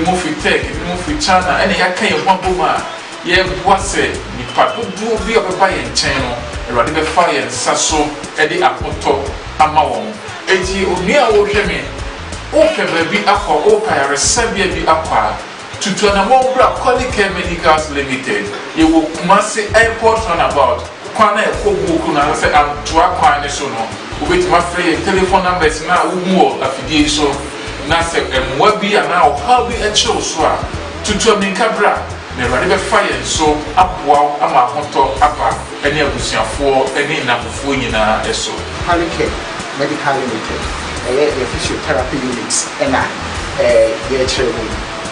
Ebinom firi Turk, ebinom firi China, ɛna yɛaka yɛn ho abom a yɛreboa sɛ nnipa dodoɔ bi a wɔbɛba yɛn nkyɛn no, Awurade bɛfa yɛn nsa so de ahotɔ ama wɔn. Enti onua a worehwɛ me, worepɛ baabi akɔ, worepɛ ayaresabea bi akɔ a, tutu anammɔn bra Qualicare Medicals Limited. Yɛwɔ Kumasi Airport Runabout, kwan a ɛkɔ Buoku no anaasɛ Antoa kwan no so no. Wobɛtumi afrɛ yɛn telephone numbers no a wohu wɔ afidie yi so, na sɛ mmoa bi anaa ɔhaw bi kyere wo so a, tutu ammirika bra, na Awurade bɛfa yɛn so aboa wo ama ahotɔ aba ne abusuafoɔ ne nnamfofoɔ nyinaa so. Qualicare Medical Limited, ɛyɛ yɛ physiotherapy unit na yɛrekyerɛ mu yi.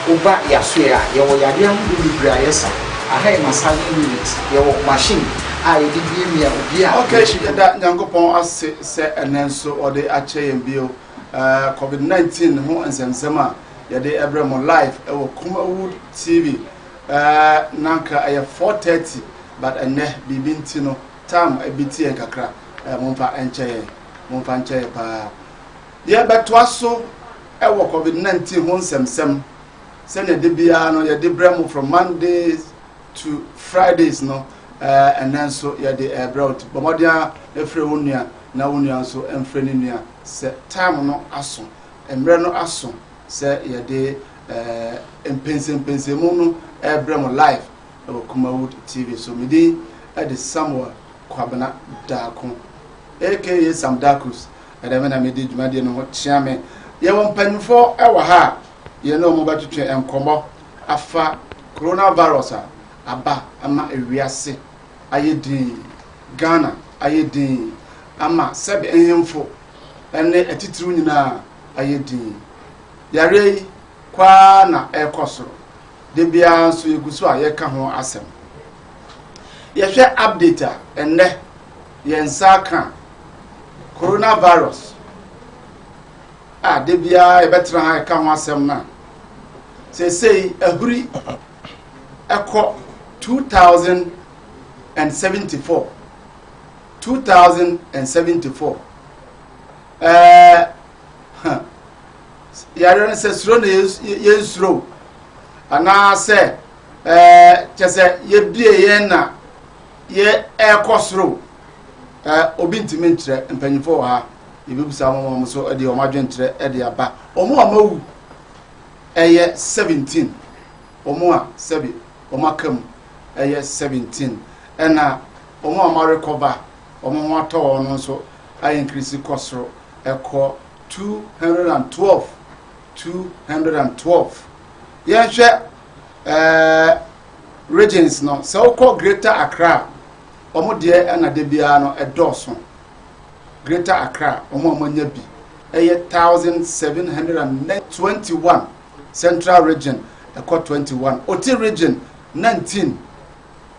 Woba yɛasoɛ a, yɛwɔ yadeɛ ahodoɔ bebree a yɛsa. Aha yɛ massaging unit, yɛwɔ machine a yɛde miamia obi a Ok, yɛda Nyankopɔn ase sɛ ɛnnɛ nso ɔde akyɛ yɛn bio. Covid 19 ho nsɛmsɛm a yɛde ɛbrɛ mo live ɛwɔ Kumawood TV. Na nka ɛyɛ 4:30, but ɛnnɛ biribi nti no time ebi ti yɛn kakra. Momfa nkyɛ yɛn, momfa nkyɛ yɛn paa. Yɛbɛtoa so ɛwɔ Covid 19 ho nsɛmsɛm sɛnea de biara no yɛde brɛ mo from Mondays to Fridays no. Ɛnɛ nso yɛde ɛbrɛ wo. Bɔ mmɔden a efrɛ wo nua na wo nua nso mfrɛ ne nua sɛ time no aso, mmerɛ no aso sɛ yɛde mpɛnsɛmpɛnsɛmu no ɛbrɛ mo live ɛwɔ Kumawood TV so. Me din ɛde Samuel Kwabena Daako, aka Sam Dakus. Ɛdɛ me na medi dwumadie no ho kyea me. Yɛwɔ mpanyinfoɔ ɛwɔ ha a yɛne wɔn bɛtwetwe nkɔmmɔ afa coronavirus a aba ama ewiase ayɛ din, Ghana ayɛ din, ama sɛbi nhemfo ɛne atitiriw nyinaa ayɛ din. Yare yi kwaa na ɛrekɔ soro de biara nso yɛgu so a yɛka ho asɛm. Yɛhwɛ update a ɛnnɛ yɛn nsa aka, coronavirus a de biara yɛbɛtena ha yɛka ho asɛm no a, seesei ahuri ɛkɔ 2074, 2074. Yare no sɛ suro na yɛnsuro anaasɛ kyɛ sɛ yɛbie yɛn na yɛ ɛrekɔ soro, obi ntumi nkyerɛ. Mpanyinfoɔ wɔ ha, yɛbɛbusa wɔn, wɔn nso de wɔn adwenkyerɛ de aba. Wɔn a wɔawu ɛyɛ 17, wɔn a sɛbi wɔn aka mu ɛyɛ 17, ɛna wɔn a wɔn arecover, wɔn ho atɔ wɔn no nso ayɛ increase kɔ soro ɛkɔ 212, 212. Yɛnhwɛ regions no. Sɛ wokɔ Greater Accra, wɔn deɛ ɛna de biara no ɛdɔɔso. Greater Accra, wɔn a wɔanya bi ɛyɛ 1721. Central Region ɛkɔ 21, Oti Region 19,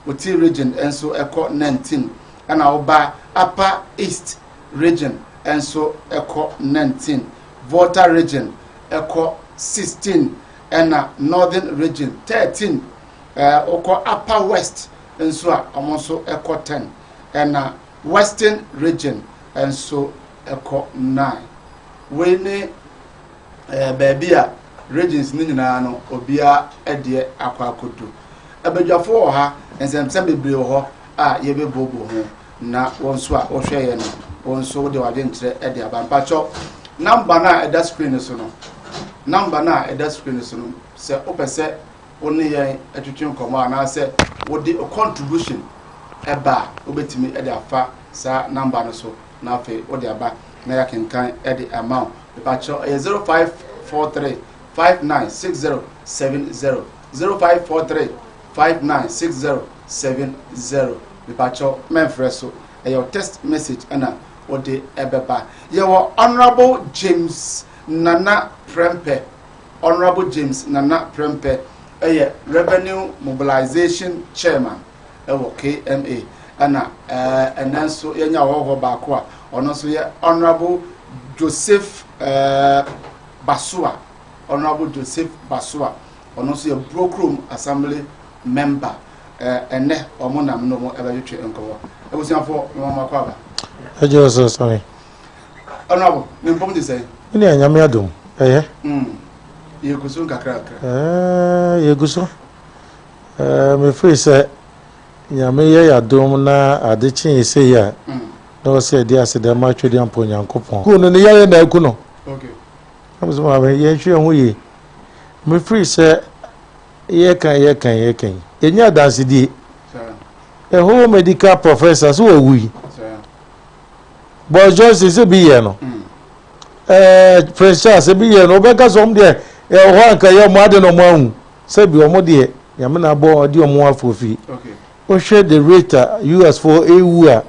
Oti Region nso ɛkɔ 19, ɛna ɔba Upper East Region nso ɛkɔ 19, Volta Region ɛkɔ 16, ɛna Northern Region 13. Ɔkɔ Upper West nso a, wɔn nso ɛkɔ 10, ɛna Western Region nso ɛkɔ 9. Wei ne baabi a regions ne nyinaa no obiara deɛ akɔ akɔdu. Abadwafoɔ wɔ ha, nsɛmsɛm bebree wɔ hɔ a yɛbɛbobo ho, na wɔn nso a wɔhwɛ yɛn no, wɔn nso wode wadwenkyerɛ de aba. Mpakyɛw, number no a ɛda screen no so no, number no a ɛda screen no so no, sɛ wopɛ sɛ wo ne yɛn atwitwi nkɔmmɔ anaasɛ wode contribution ɛba a, wobɛtumi de afa saa number no so na afei wode aba na yɛakenkan de ama wo. Mepakyɛw, ɛyɛ 0543 596070, 0543 596070. Mepakyɛw, mɛmfrɛ so, ɛyɛ text message ɛna wode ɛbɛba. Yɛwɔ Honourable James Nana Prempeh. Honourable James Nana Prempeh ɛyɛ Revenue Mobilization Chairman ɛwɔ KMA. Ɛna ɛnɛ nso yɛnya ɔhɔhoɔ baako a ɔno nso yɛ Honourable Joseph Basoa. Honourable Joseph Basoa, ɔno nso yɛ Buokrom Assembly member. Ɛnɛ ɔmo nam no ɔmo ɛbɛtwetwe nkɔmɔ. Abusuafoɔ, mɛma akɔ aba. Ɛgye ɔsɛ sɔre. Honourable, ne mpɔm te sɛ? Ne Nyame adom, ɛyɛ. Yɛgu so nkakrakra. Yɛgu so. Mefiri sɛ Nyame yɛ yɛadom na ade kye yɛ sei a, na wɔ sɛ yɛde aseda ma Twedeampɔ Nyankopɔn. Ku no ne yareɛ na aku no. Na mesɛ maame yɛnhwɛ yɛn ho yie. Mefiri sɛ yɛka yɛka yɛka yi, yɛnyɛ adansedie. A whole medical professor so wawu yi. Boris Johnson sɛ bi yɛ no. Ɛɛ Prince Charles ebi yɛ no, wɔbɛka sɛ wɔn deɛ ɛwɔ hɔ anka yɛ wɔn ade na wɔn ahu. Sɛbi wɔn deɛ Nyame na abɔ ɔde wɔn afɔ fi. Wohwɛ the rate a US foɔ ewu a,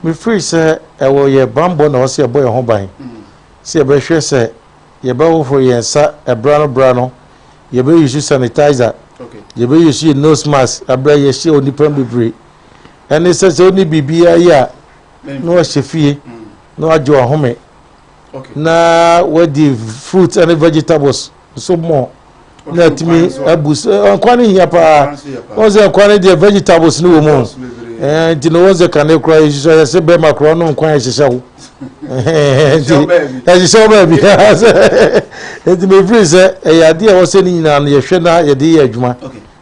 me feel sɛ ɛwɔ yɛ banbɔ na ɔsɛ yɛbɔ yɛn ho ban. Sɛ yɛbɛhwɛ sɛ yɛbɛhohoro yɛn nsa ɛbra no bra no, yɛbɛ use sanitizer, yɛbɛ use yɛ nose mask abira yɛhyia onipa bebree. Ɛne sɛ sɛ wonni biribiara yɛ a, na wahyɛ fie na wagye wahome na wadi fruit ne vegetables nso mɔ na atumi abu nkwa no hia paa. Wɔn sɛ nkwa no deɛ, vegetables no wɔ mu nti no wɔn sɛ kane koraa yɛhyehyɛ yɛsɛ bɛrima koraa ɔnom nkwan ɛhyehyɛ wo nti ɛhyehyɛ wo baabi. Nti mefiri sɛ ɛyɛ adeɛ a ɛwɔ sɛ ne nyinaa no yɛhwɛ na yɛde yɛ adwuma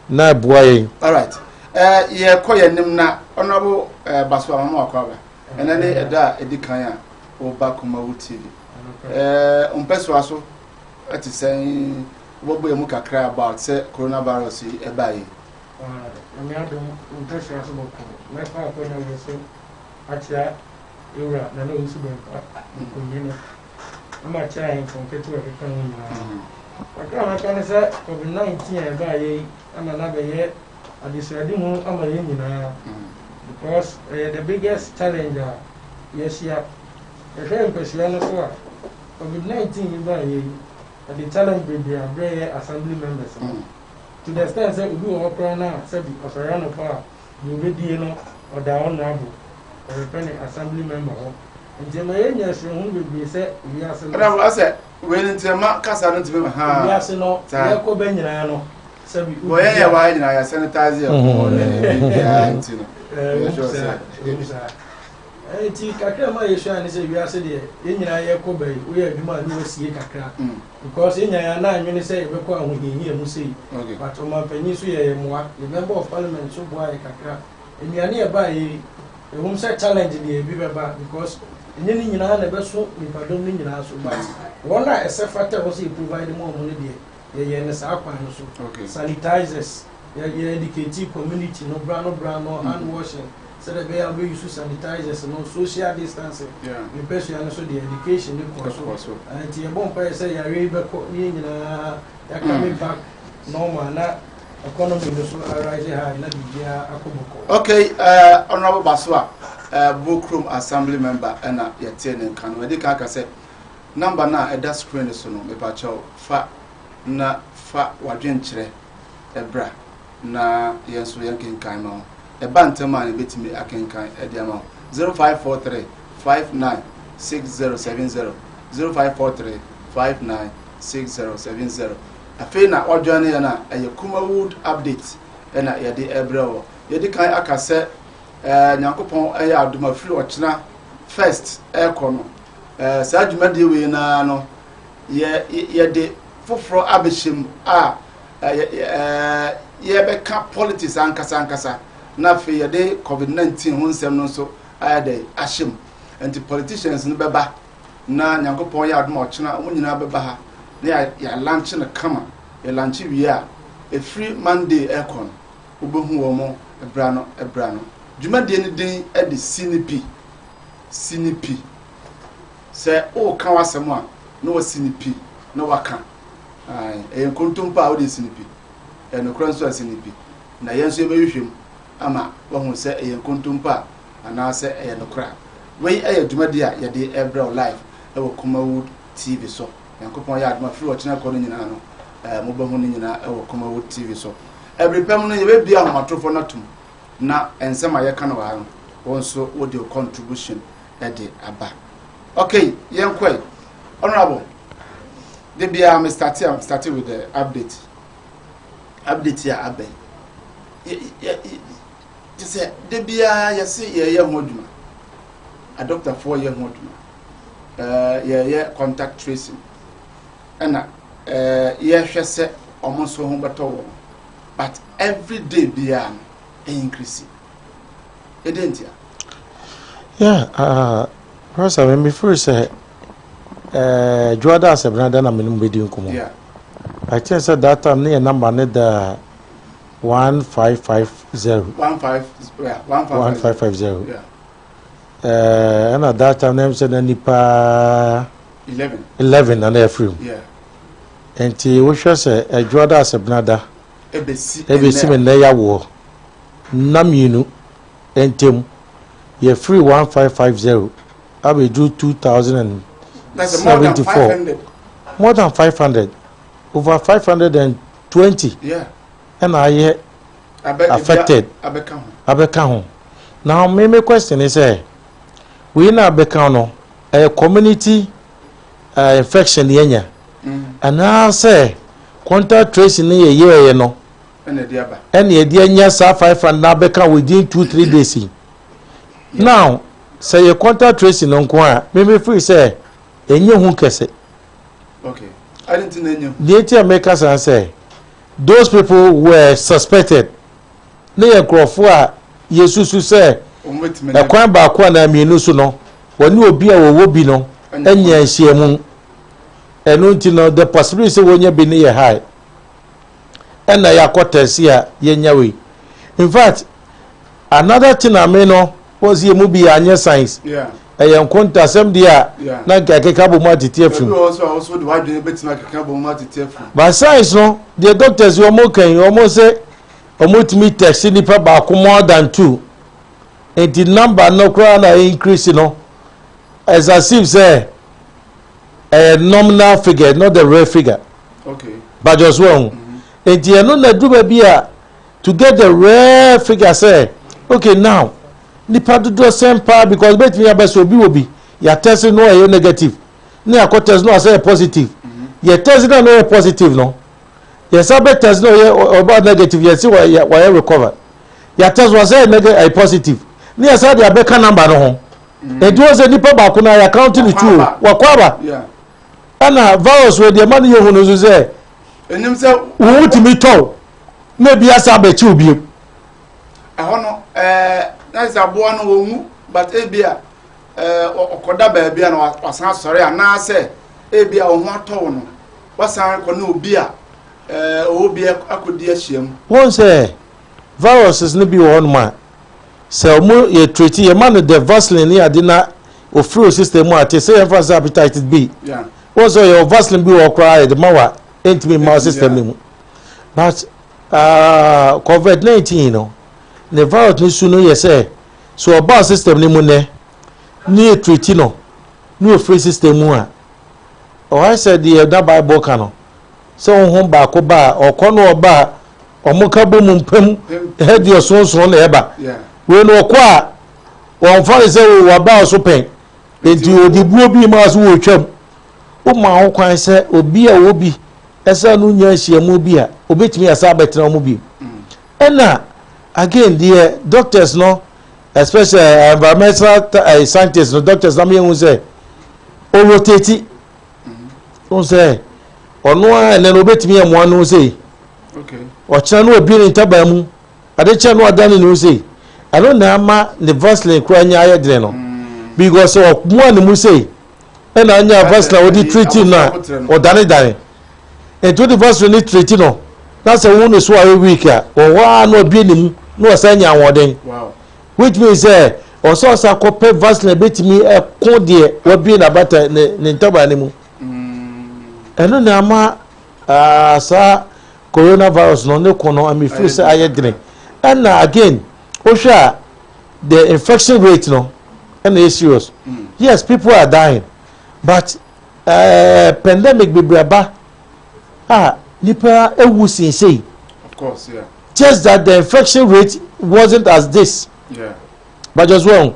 na ɛboa yɛn. Alright, yɛkɔ yɛn anim na Honorable Baso Amama wakɔ aba. Ɛnɛ ne ɛda a ɛdi kan a wɔba Kumawu TV. Mpɛsoa so ɛte sɛn? Wɔbɔ yɛn mu kakra about sɛ coronavirus yi ɛbaa yi. Nyame adom, mpɛsoa so bɔkɔ. Mɛfa akɔnya wei so akyea ewura Nana Owusu Bɛmpa nkonyini na makyea ahemfo nketewa ɛkeka ho nyinaa. Kakra a mɛka ne sɛ COVID-19 a ɛbaa yɛ yi ama no abɛyɛ adesuade mu ama yɛn nyinaa because ɛyɛ the biggest challenge a yɛahyia. Yɛhwɛ mpasua no so a, COVID-19 yi baa yɛ yi, ɛde challenge bebree abrɛ yɛ assembly members no to the extent sɛ obi wɔ hɔ koraa no a, sɛbi, ɔsɔre anɔpa a, deɛ obɛdie no ɔda honorable ɔrepɛ ne assembly member hɔ. Nti ɛma yɛnya asuahunu bebree sɛ wiase no Ɛna asɛ wei no nti ɛma kasa no ntumi ha. Wiase no yɛkɔ bɛ nyinaa no, sɛbi wɔ yɛn yɛ wɔ ha nyinaa yɛ sanitize yɛ kɔn ne biribiara nti no yɛ sure sɛ Nti kakra ma yɛsua ne sɛ wiase deɛ, yɛn nyinaa yɛkɔ bɛ yi, woyɛ adwuma a ne wasie kakra because yɛn nyinaa na anwene sɛ yɛbɛkɔ ahohiahia mu sei, but ɔmanpanyin so yɛ yɛ mmoa, yɛ member of parliament so boa yɛ kakra. Nnuane yɛ baa yɛ ehum sɛ challenge deɛ ebi bɛba because ɛnyɛ ne nyinaa na ɛbɛso nipadɔm no nyinaa so, but wɔn a ɛsɛ fata ɛwɔ sɛ yɛ provide mu ɔmo no deɛ, yɛyɛ ne saa kwan no so. Sanitizers, yɛ educate community no bra no bra no, hand washing, sɛdeɛ ɛbɛyɛ a wobɛyi so sanitizers no, social distancing. Mpɛsua no so deɛ, education ne kɔ so. Nti yɛbɔ mpaeɛ sɛ yareɛ yi bɛkɔ ne yɛn nyinaa yɛakame back normal na economy no so arise high na biribiara akɔ bɔkɔ. Okay, Honorable Basoa, Bokrom assembly member ɛna yɛte ne nka no. Ɛdi kan aka sɛ number no a ɛda screen so no, mepakyɛw fa na fa wadwenkyerɛ ɛbra na yɛn nso yɛn kenkan ma wo. Ɛba ntɛm a, yɛbɛtumi akenkan ɛde ama wo. 0543 59 6070, 0543 59 6070. Afei na wadwan ne yɛn a, ɛyɛ Kumawood Update ɛna yɛde ɛbrɛ wɔ. Yɛdi kan aka sɛ Nyankopɔn ɛyɛ adom afiri ɔkyena first ɛrekɔ no, saa dwumadie wei naa no yɛ yɛde foforɔ abɛhyɛ mu a ɛɛ yɛbɛka politics ankasa ankasa, na afei yɛde COVID-19 ho nsɛm no nso ayɛ dɛ ahyɛ mu. Nti politicians no bɛba na Nyankopɔn yɛ adom a ɔkyena wɔn nyinaa bɛba ha na yɛalaunch no kama. Yɛlaunch wie a, ɛfiri Monday ɛkɔ no, wobɛhu wɔn bra no bra no. Dwumadie no din de Sinipi Sinipi. Sɛ woka w'asɛm a, na wasi ne pi na waka. Ɛyɛ nkontompo a, wode si ne pi. Ɛyɛ nokorɛ nso a, si ne pi. Na yɛn nso yɛbɛhwehwɛ mu ama wahu sɛ ɛyɛ nkontompo a anaasɛ ɛyɛ nokorɛ a. Wei yɛ dwumadie a yɛde rebrɛ wo live wɔ Kumawood TV so. Nyankopɔn yɛ adom a, firi ɔkyena kɔ no nyinaa no, mobɛhu no nyinaa wɔ Kumawood TV so. Ɛbere pɛ mu no, yɛbɛbie ahomatorofoɔ no atom na nsɛm a yɛka no wɔ ha no, wo nso wode wo contribution de aba. Okay, yɛnkɔe. Honorable, de biara me start a start with the update. Update a aba yi, te sɛ de biara yɛse yɛyɛ ho adwuma, adɔktafoɔ yɛ ho adwuma, yɛyɛ contact tracing, ɛna Yɛhwɛ sɛ wɔn nso ho bɛtɔ wɔn, but every day biara no ɛyɛ increase. Ɛdɛn ntia? Yeah, Professor, me me feel sɛ Dwoada Asɛmnada na me ne mu bɛdi nkɔmmɔ. I think sɛ that time ne yɛ number ne da 1550. 15, yeah, 1550. 1550. Ɛna that time na ɛm sɛ na nipa 11. 11 na na ɛfiri mu. Nti wohwɛ sɛ Ɛdwoada Asɛmnada ɛbɛsi ɛbɛsi me nnɛ yawoɔ nna 2 ntam yɛfiri 1550 abɛduru That's more than 2074. 500. More than 500, over 520 ɛna ayɛ affected. Abɛka ho. Abɛka ho. Now me question is sɛ wei na abɛka no, ɛyɛ community infection yɛnya anaasɛ contact tracing ne yɛ yɛɛyɛ no ɛna ɛde aba? Ɛna yɛde anya saa 500 na abɛka within 2-3 days yi. Now sɛ yɛ contact tracing no nko a, me feel sɛ ɛnyɛ hu kɛse. Okay, adi nti na enya hu? Deɛ ti a meka san sɛ those people were suspected ne yɛ nkurɔfoɔ a yɛsusu sɛ wɔn bɛtumi anya. Ɛkwan baako anaa mmienu so no, wɔne obi a wɔwɔ bi no anya. Anya nhyiamu. Ɛno nti no, the possibility sɛ wɔnya bi no yɛ high, ɛna yɛakɔ test a yɛnya wei. In fact, another thing a me no wɔn si yɛ mu bi yɛ anyɛ science, ɛyɛ nkontasɛm deɛ a na nka ɛkeka bɔ mu atete ebi afiri mu. Wɔ so a wɔso de wadwene bɛtumi akeka bɔ mu atete afiri. But science no deɛ, doctors wɔn kan wɔn sɛ wɔn tumi test nipa baako more than two, nti number no koraa na increase no, it's as if sɛ ɛyɛ nominal figure, not the real figure. But just wɔn nti ɛno na duru baabi a to get the real figure sɛ, okay, now nipa dodoɔ sɛn paa? Because bɛtumi aba sɛ obi wɔ bi, yɛa test no, ɛyɛ negative, ne yɛakɔ test no, asɛ yɛ positive. Yɛ test no a na ɔyɛ positive no, yɛsa bɛ test no, ɔyɛ ɔba negative, yɛsi wɔyɛ wɔyɛ recover. Yɛa test no, asɛ yɛ negative, ɛyɛ positive, ne yɛsa de abɛka number no ho. Nti wɔn sɛ nipa baako na yɛ count ne two o, wakɔ aba. Ɛna virus wɔ deɛ ɛma no yɛ hu no nso sɛ enim sɛ wɔn tumi tɔw na ebi asa abɛkyi obiem. Ɛhɔ no na sɛ aboa no wɔn wu, but ebi a ɔkɔda baabi a na wasan asɔre, anaasɛ ebi a ɔho atɔ wo no, wasan kɔ ne obi a ɔwɔ bi akɔdi ahyia mu. Wɔn sɛ viruses no bi wɔ hɔnom a sɛ wɔn yɛ treat, yɛ ma no the vaseline ne ade na ofiri o system mu a, te sɛ yɛn fa sɛ hepatitis B, wɔn sɛ yɛ vaseline bi wɔ hɔ koraa yɛde ma wa, ntumi ma o system no mu. But COVID-19 no, ne virus no su no yɛ sɛ sɛ ɔbaa system no mu nɛ ne yɛ treat no ne ofiri system mu a, ɔhɔ sɛ deɛ ɛda Bible ka no sɛ honhom baako ba a ɔkɔ no, ɔba a ɔmo ka bɔ mu mpam ɛdeɛ ɔsonson na ɛba. Wei no ɔkɔ a, wɔnfa ne sɛ waba so pɛn, nti ɔde buo bi ma so wɔtwam. Woma ho kwan sɛ obi a ɔwɔ bi ɛsɛ no nya ahyiamu bi a, obetumi asa abɛtena wɔn bi. Ɛna again deɛ, doctors no, especially environmental scientists no, doctors na mi ehu sɛ o rotate n sɛ ɔno a ɛnɛ no obetumi ɛmoa no sɛ ɔkyerɛ no obi ne ntaban mu adekyɛ no ɔda ne ne ho sɛ ɛno na ama ne vaseline kura nya ayɛ dene no, because ɔmoa ne mu sɛ ɛna anya vaseline a wɔde treat no a, ɔdanedane. Nti wode vaseline ne treat no na sɛ wo ne so ayɛ weak a, wɔwɔ a na ɔbie ne mu na ɔsan nya ahoɔden, which means sɛ ɔsɛ ɔsa kɔpɛ vaseline bɛtumi ɛko deɛ wabie n'abata ne ntaban ne mu. Ɛno na ama saa coronavirus no ne ko no amifiri sɛ ayɛ dene. Ɛna again, wohwɛ a, the infection rate no ɛna yɛ serious. Yes, people are dying, but pandemic bebree aba a nipa ewu sinsei. Of course, yeah. Just that the infection rate wasn't as this. But just one.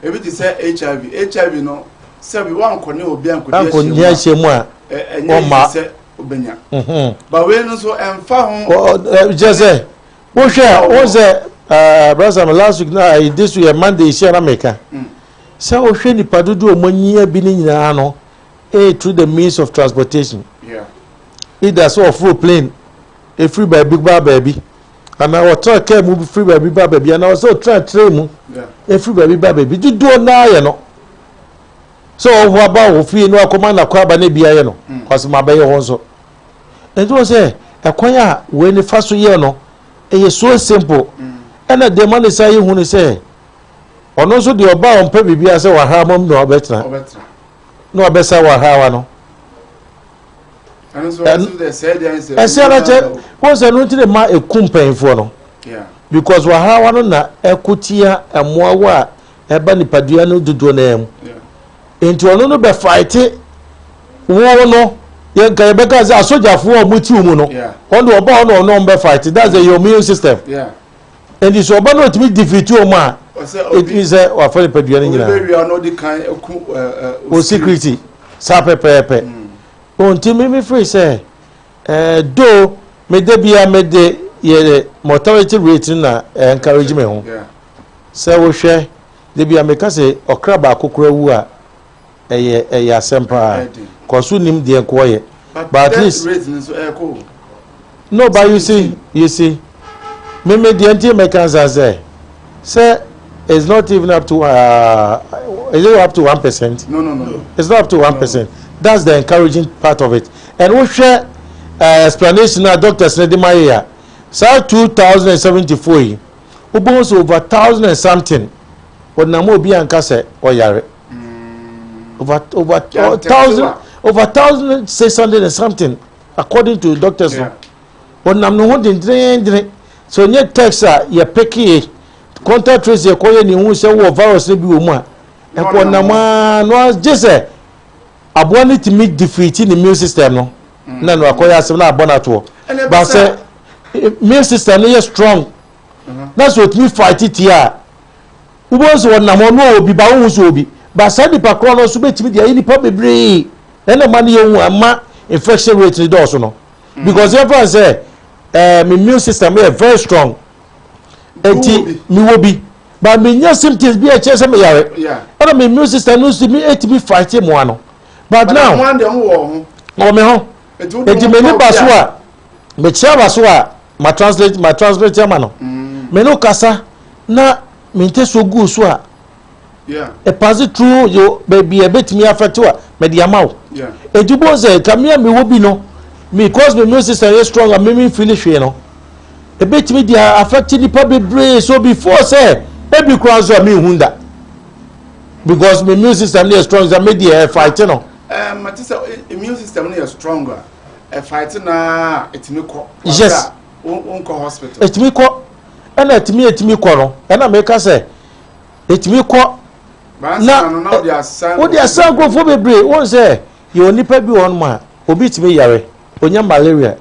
Ebi ti sɛ HIV. HIV no, sɛbi wankɔ ne obi ankɔdi ankɔ ahyia mu a, ɛnyɛ ɔma easy sɛ obenya. But wei no nso ɛnfa ho. Kyerɛ sɛ wohwɛ a, wɔn sɛ brasa mi last week na this week Monday hyia na meka sɛ wohwɛ nipa dodoɔ a wɔn anyia bi ne nyinaa no, through the means of transportation. Either sɛ ɔforo plane efiri baabi ba baabi, anaa ɔtra kaa mu firi baabi ba baabi, anaa ɔsɛ ɔtra train mu efiri baabi ba baabi. Dodoɔ naa yɛ no sɛ ɔho aba wɔ fie no akɔma nakɔ aba ne bia yɛ no ɔsɛ ma bɛyɛ hɔ nso. Nti wɔ sɛ ɛkwan a wei ne fa so yɛ no ɛyɛ so simple. Ɛna deɛ ma ne sa yɛ hu ne sɛ ɔno nso deɛ ɔba a ɔmpɛ biribiara sɛ wahra mom na ɔbɛtena na ɔbɛsa wahrawa no. Ɛsɛ na kyɛ wɔn sɛ no nti ma eku mpanyinfoɔ no because wahrawa no na ɛko tia mmoawa a ɛba nipadua no dodoɔ naa mu. Nti ɔno no bɛ fight wo no, yɛn nka yɛbɛka sɛ asogyafoɔ a wɔn ti mu no, wɔn de ɔba hɔ na ɔno wɔn bɛ fight. That's the your immune system. Nti sɛ ɔba no otumi defeat wɔn a, etumi sɛ wafa nipadua no nyinaa o security saa pɛpɛɛpɛ. Nti mi firi sɛ do me de bia me de yɛ mortality rate na encourage me ho sɛ wohwɛ de bia meka sɛ ɔkra baako kora wu a, ɛyɛ asɛm paa kɔso nim deɛ nkɔɔyɛ. But at least no, but you see me deɛ nti mɛka nsa sɛ it's not even up to is it up to 1%? No. It's not up to 1%. That's the encouraging part of it. And wohwɛ explanation na doctors ne de ma yɛ a, saa 2,074 yi, wobɛhu sɛ over thousand and something ɔnam obi anka sɛ ɔyare. Over thousand, over 1,600 and something, according to doctors no, ɔnam ne ho dendendene so onye test a yɛ pɛkie contact trace yɛ kɔyɛ ne ho sɛ wɔ virus no bi wɔ mu a, ɛkɔ nam aa no gye sɛ aboa no tumi defeat ne immune system no na no akɔyɛ asɛm na abɔ no atoɔ. But sɛ immune system no yɛ strong na sɛ otumi fight tia a, wobɛhu sɛ ɔnam hɔ no obi ba wohu sɛ obi ba saa nipa korɔ no nso bɛtumi de ayɛ nipa bebree. Ɛna ma no yɛhu ama infection rate no dɔɔso no, because yɛmfa sɛ me immune system yɛ very strong, eti mewɔ bi but menya symptoms bi a ɛkyerɛ sɛ meyare, ɛna me immune system no nso mi etumi fight mmoa no. But now wɔ me ho, eti me nipa so a mekyia ba so a ma translate ama no, me no kasa na me nte so gu so a ɛpass through yo baabi a ɛbɛtumi affect a mɛde ama wo. Eti bɔ sɛ kamea mi wɔ bi no, because my immune system yɛ strong a me feel hwee no, ebɛtumi de affect nipa bebree. So before sɛ ebi kura nso a mi hu da, because my immune system no yɛ strong sɛ me deɛ ɛfight no. Mate sɛ immune system no yɛ strong a ɛfight na ɛtumi kɔ. Yes. Wonkɔ hospital. Ɛtumi kɔ, ɛna ɛtumi kɔ no, ɛna meka sɛ ɛtumi kɔ na wode asa nkurɔfoɔ bebree. Wɔn sɛ yɛwɔ nipa bi wɔ hɔnom a obi tumi yare, onya malaria,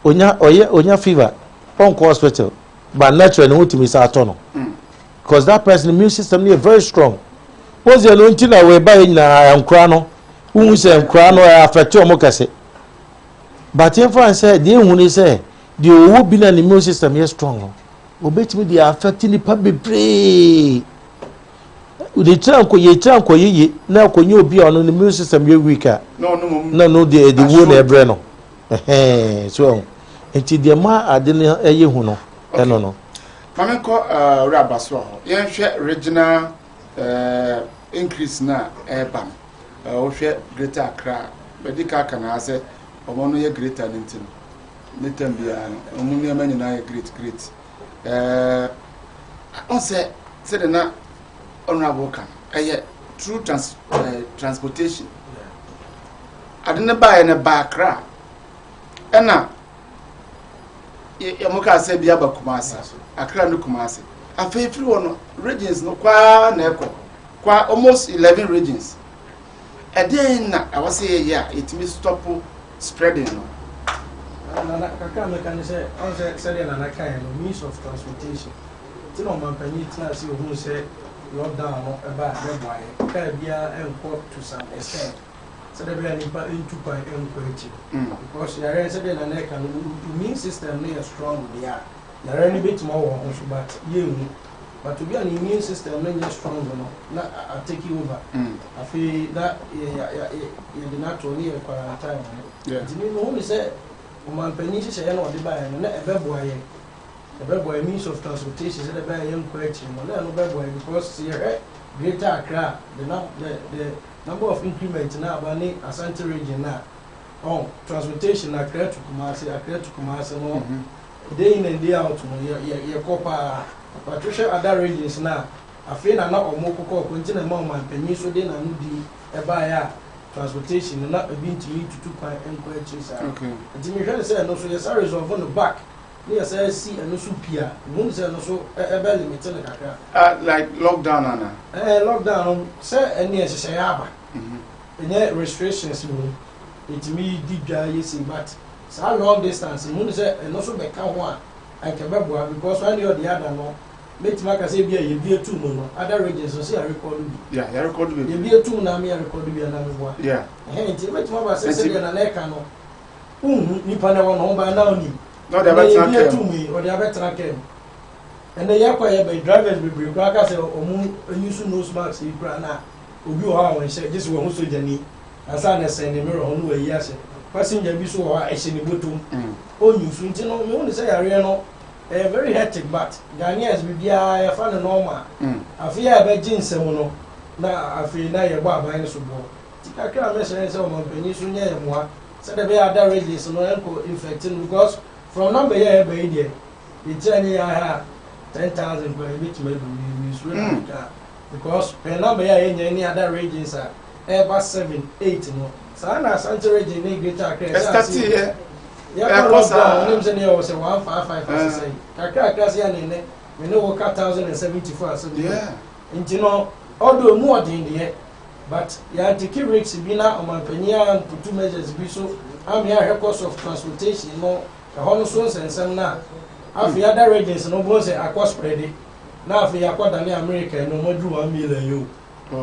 onya ɔyɛ onya fever, ɔnkɔ hospital, but naturally ne ho tumi sa atɔ no because that person immune system no yɛ very strong. Wɔn sɛ no nti na wɔba yɛ nyinaa nkora no, wohu sɛ nkora no ɛyɛ affect wɔn kɛse. But yɛn fa sɛ deɛ ehu ne sɛ deɛ ɔwɔ bi na ne immune system yɛ strong no, obetumi deɛ affect nipa bebree de tira nkɔ yɛ tira nkɔ yeye na akɔnyɛ obi a ɔno ne immune system yɛ weak a na no deɛ ɛde wuo na ɛbrɛ no ɛhɛn so ɛho. Nti deɛ ma ade no ɛyɛ hu no ɛno no. Maame, nkɔ owura Abaso hɔ, yɛnhwɛ regional increase na ɛreba no. Wohwɛ Greater Accra, bɛdi ka aka na sɛ ɔmo no yɛ greater no, nti no ne tam biara no ɔmo nneɛma nyinaa yɛ great great. Ɔn sɛ sɛde na honourable ka no, ɛyɛ through transportation ade ne baeɛ no ba Accra, ɛna yɛmo kaa sɛ bi aba Kumase, Accra ne Kumase. Afei firi hɔ no, regions no kwaa na ɛkɔ kwa, almost 11 regions. Ɛdeɛn na ɛwɔ sɛ yɛyɛ a yɛtumi stop spreading no? Nana, kakra mɛka ne sɛ ɔn sɛ sɛdeɛ Nana kaeɛ no, means of transportation nti na ɔmampanyin tena ase ohun sɛ lockdown no ɛba a ɛbɛboa yɛ kaa biara ɛnkɔ to some extent, sɛdeɛ ɛbɛyɛ nipa ntu kwan ɛnkɔ akyi, because yare sɛdeɛ Nana ɛka no, immune system no yɛ strong deɛ a, yare no bɛtumi awɔ ho so, but yɛnhu. But obi a ne immune system no nyɛ strong no, na a take over. Afei na yɛde no ato ne yɛ quarantine no. Nti me mehu ne sɛ ɔmanpanyin nhyehyɛeɛ na ɔde baeɛ no, na ɛbɛboa yɛn. Ɛbɛboa yɛn means of transportation sɛdeɛ ɛbɛyɛ a yɛnkɔ akyiri no, na ɛno bɛboa yɛn because sɛ yɛhwɛ Greater Accra a, the num the the number of increment na aba ne Ashanti Region na ɔn transportation Accra to Kumasi, Accra to Kumasi no, day in and day out no, yɛ yɛ yɛkɔ paa. But wohwɛ other regions no a, afei na na ɔmo kokɔ ɔkɔ, nti na ɛma ɔmanpanyin so de n'ano di ɛbaeɛ a transportation no na ebi ntumi tutu kwan nkɔ akyiri saa. Nti mehwɛ no sɛ ɛno so yɛsa resolve no back ne yɛsa si ɛno so pii a, mehu no sɛ ɛno so ɛbɛ limit no kakra. Like lockdown ana? Ɛɛ, lockdown no sɛ ɛne ɛhyehyɛeɛ aba, ɛnyɛ restrictions mu, ɛtumi di dwa yɛ sei, but saa long distance mehu no sɛ ɛno so bɛka ho a, anka ɛbɛboa because one day or the other no, mɛtumi aka sɛ ebi a yɛbi etu mu no, other regions no sɛ yɛrekɔdo bi. Yeah, yɛrekɔdo bi. Yɛbi etu mu na mi yɛrekɔdo bi anaa meboa? Yeah. Ɛhɛn, nti ebɛtumi aba sɛ sɛdeɛ nana ɛka no, wohu nipa na ɛwɔ ne ho ba na onim Na ɔde abɛtena yɛbi kaa etu mu. Mu yi ɔde abɛtena kaa mu. Ɛnɛ yɛkɔ yɛ bɛ drivers bebree koraa ka sɛ ɔmo use nose mask yi koraa, na obi wɔ hɔ a wɔnhyɛ, gye sɛ wɔn ho sogyani ansa na ɛsɛn ne mirror ho no wɔayi ahyɛ. Passenger bi so wɔ hɔ a ɛhyɛ ne bɔtɔm, ɔnyi so. Nti no mehu ne sɛ yareɛ no ɛyɛ very hectic, but Ghanaians biribiara yɛfa no normal. Afei a ɛbɛgye nsɛm no na afei na yɛbɔ aban no so boɔ. Nti kakra a mɛsrɛ sɛ ɔmanpanyin so nyɛ yɛ mmoa sɛdeɛ ɛbɛyɛ other regions no ɛnkɔ infect no, because from number yɛ ɛbɛ yi deɛ, yɛkyerɛ ne yɛ aha 10,000 kora yɛbɛtumi adu nsuro na ka, because per number yɛ a yɛnya ne other regions a ɛba seven eight no saa na Asante Region ne Greater Accra ɛ start yɛ. Yɛkɔ ɛkɔ lockdown saa. Onim sɛ ne yɛwɔ sɛ 155 asesɛ yi kakra kakra sɛ yɛ ne nnɛ me ne wo ka 1,074 asɛm yi. Nti no ɔdo emu ɔden deɛ, but yɛan take risk bi na ɔmanpanyin a mputu measures bi so ame ahwɛ cost of transportation no, ɛhɔ no so nsɛnsɛm na afei other regions no bó sɛ akɔ spread na afei akɔ dane America no, ɔmo aduru 1 million yi o,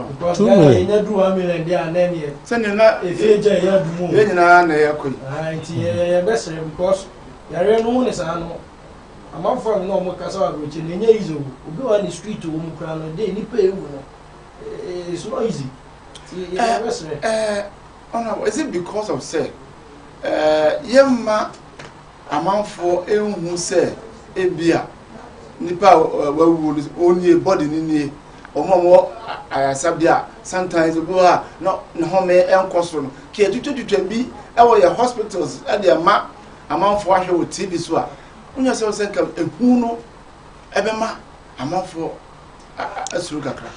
because 2 Ghana million. yɛnya duru 1 million deɛ a, nɛ neɛ Sɛnea na efie gya ɛyɛ adumu o. Yɛn nyinaa na ɛyɛ kɔ yi. Ah, nti yɛbɛsrɛ because yareɛ no ho ne saa no, amanfoɔ a na ɔmo kasa wɔ aburokyi no, ɛnyɛ easy o. Obi wɔ ne street wɔ mu koraa no de nipa ewu no, it's not easy, nti yɛbɛsrɛ. Honorable, is it because of say yɛmma amanfoɔ ehu sɛ ebia nipa a wawu no onie body ne nie, wɔn a wɔwɔ ayasabea a sometimes obi wɔ hɔ a na ne home nkɔ soro no, kì yɛtwitwatwitwa bi ɛwɔ yɛ hospitals ɛde ɛma amanfoɔ ahwɛ wɔ TV so a, wonya sɛ nka ehu no ɛbɛma amanfoɔ asuro kakra?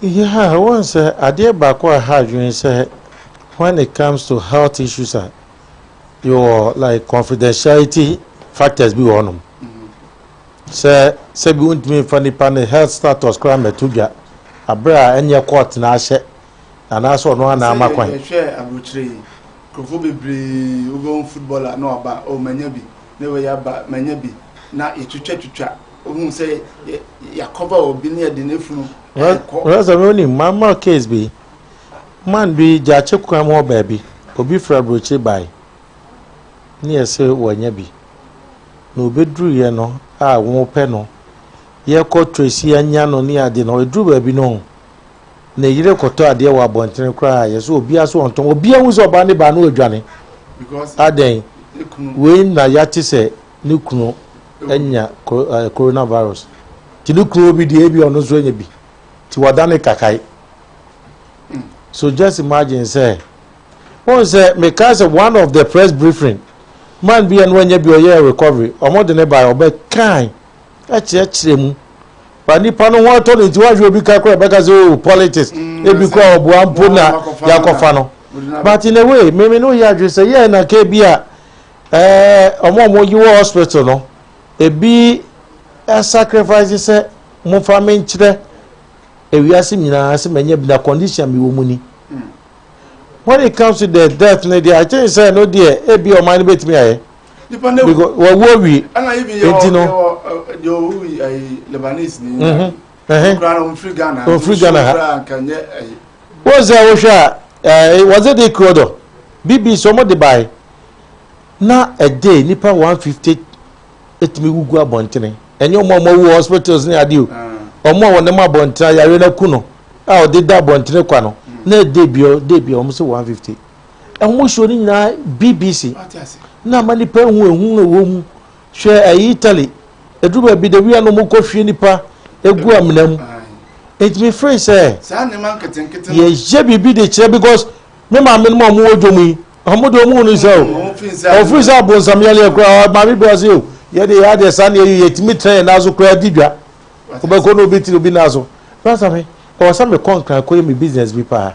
Yeah, wɔn sɛ adeɛ baako a ha adwene sɛ when it comes to health issues a, your like confidentiality factors bi wɔ hɔnom sɛ sɛbi wontumi nfa nipa ne health status koraa mɛto dwa abere a ɛnyɛ court na ahyɛ anaasɛ ɔno ana ama kwan. Yɛhwɛ aburokyire yi, nkurɔfoɔ bebree wobɛhu footballer na waba, "Oh, manya bi," na wɔyɛ aba, "Manya bi," na yɛtwitwatwitwa ohun sɛ yɛakɔba obi ne yɛde n'efunu ɛkɔ. Rasa mi onim mama case bi, man bi gyaakye kwan mu hɔ baabi, obi fira aburokyire bae ne yɛsɛ wɔanya bi na obɛduruyɛ no a wɔn pɛ no yɛkɔ trace anya no ne ade no, ɛduru baabi no na yere kɔtɔ adeɛ wɔ abɔntene koraa, yɛsɛ obiara so ɔntɔn, obiara hu sɛ ɔbaa ne baa no adwane. Because adɛn? Ne kunu. Wei na yɛate sɛ ne kunu anya coronavirus, nti ne kunu bi deɛ ebi ɔno nso anya bi, nti wadane kakae. So just imagine sɛ wɔn sɛ meka sɛ one of the press briefing man bi a no anya bi, ɔyɛ recovery, ɔmo de ne ba ɔbɛkan ɛkyerɛkyerɛ mu ba nipa no ho atɔ no, nti wahwɛ obi ka kora ɛbɛka sɛ, "Oh, politics." Ebi kora ɔboa mpo na yakɔfa no, but in a way mímí no yɛ adwene sɛ yɛn na ke bi a ɔmo a ɔmo yi wɔ hospital no, ebi sacrifice sɛ mofa me nkyerɛ ewiase nyinaa sɛ manya bi na condition mi wɔ mu ni. When it comes to the death no deɛ, I think sɛ no deɛ ebi ɔman no betumi ayɛ nipa ne because wɔwu awie. Ɛna ebi yɛ Enti no- wɔ deɛ owu yi, ɛyi Lebanese ni. Kura no ofiri Ghana. Ofiri Ghana ha. Kura nka nyɛ ɛyi. Wọ́n sɛ wohwɛ a wɔdze de Ecuador BBC wɔn de bae na a day nipa 150 etumi gugu abɔntene, ɛnyɛ wɔn a wɔn awu hospitals ne adeɛ o. Wɔn a wɔnam abɔntene a yareɛ no aku no a ɔde da abɔntene kwa no, na ɛde bia de bia wɔn sɛ 150. Ɛho show no nyinaa BBC na ama nipa ehu ehu na wɔn hu. Hwɛ ɛyi Italy, eduru baabi de wia no wɔn kɔ hwie nipa egu amena mu. Nti mi firi sɛ yɛyɛ biribi de kyerɛ because me maame no mu a wɔn wɔ dwom yi, wɔn de wɔn hu no sɛ o, ɔfiri sɛ abonsam yɛleɛ koraa maame bi ɔse o, yɛde yɛ adeɛ saa na yɛyɛ yɛtumi tena yɛn nan so koraa di dwa. Wobɛkɔ na obi tiri obi nan so. Brasa me, ɛwɔ sɛ mekɔ Nkran kɔyɛ me business bi paa.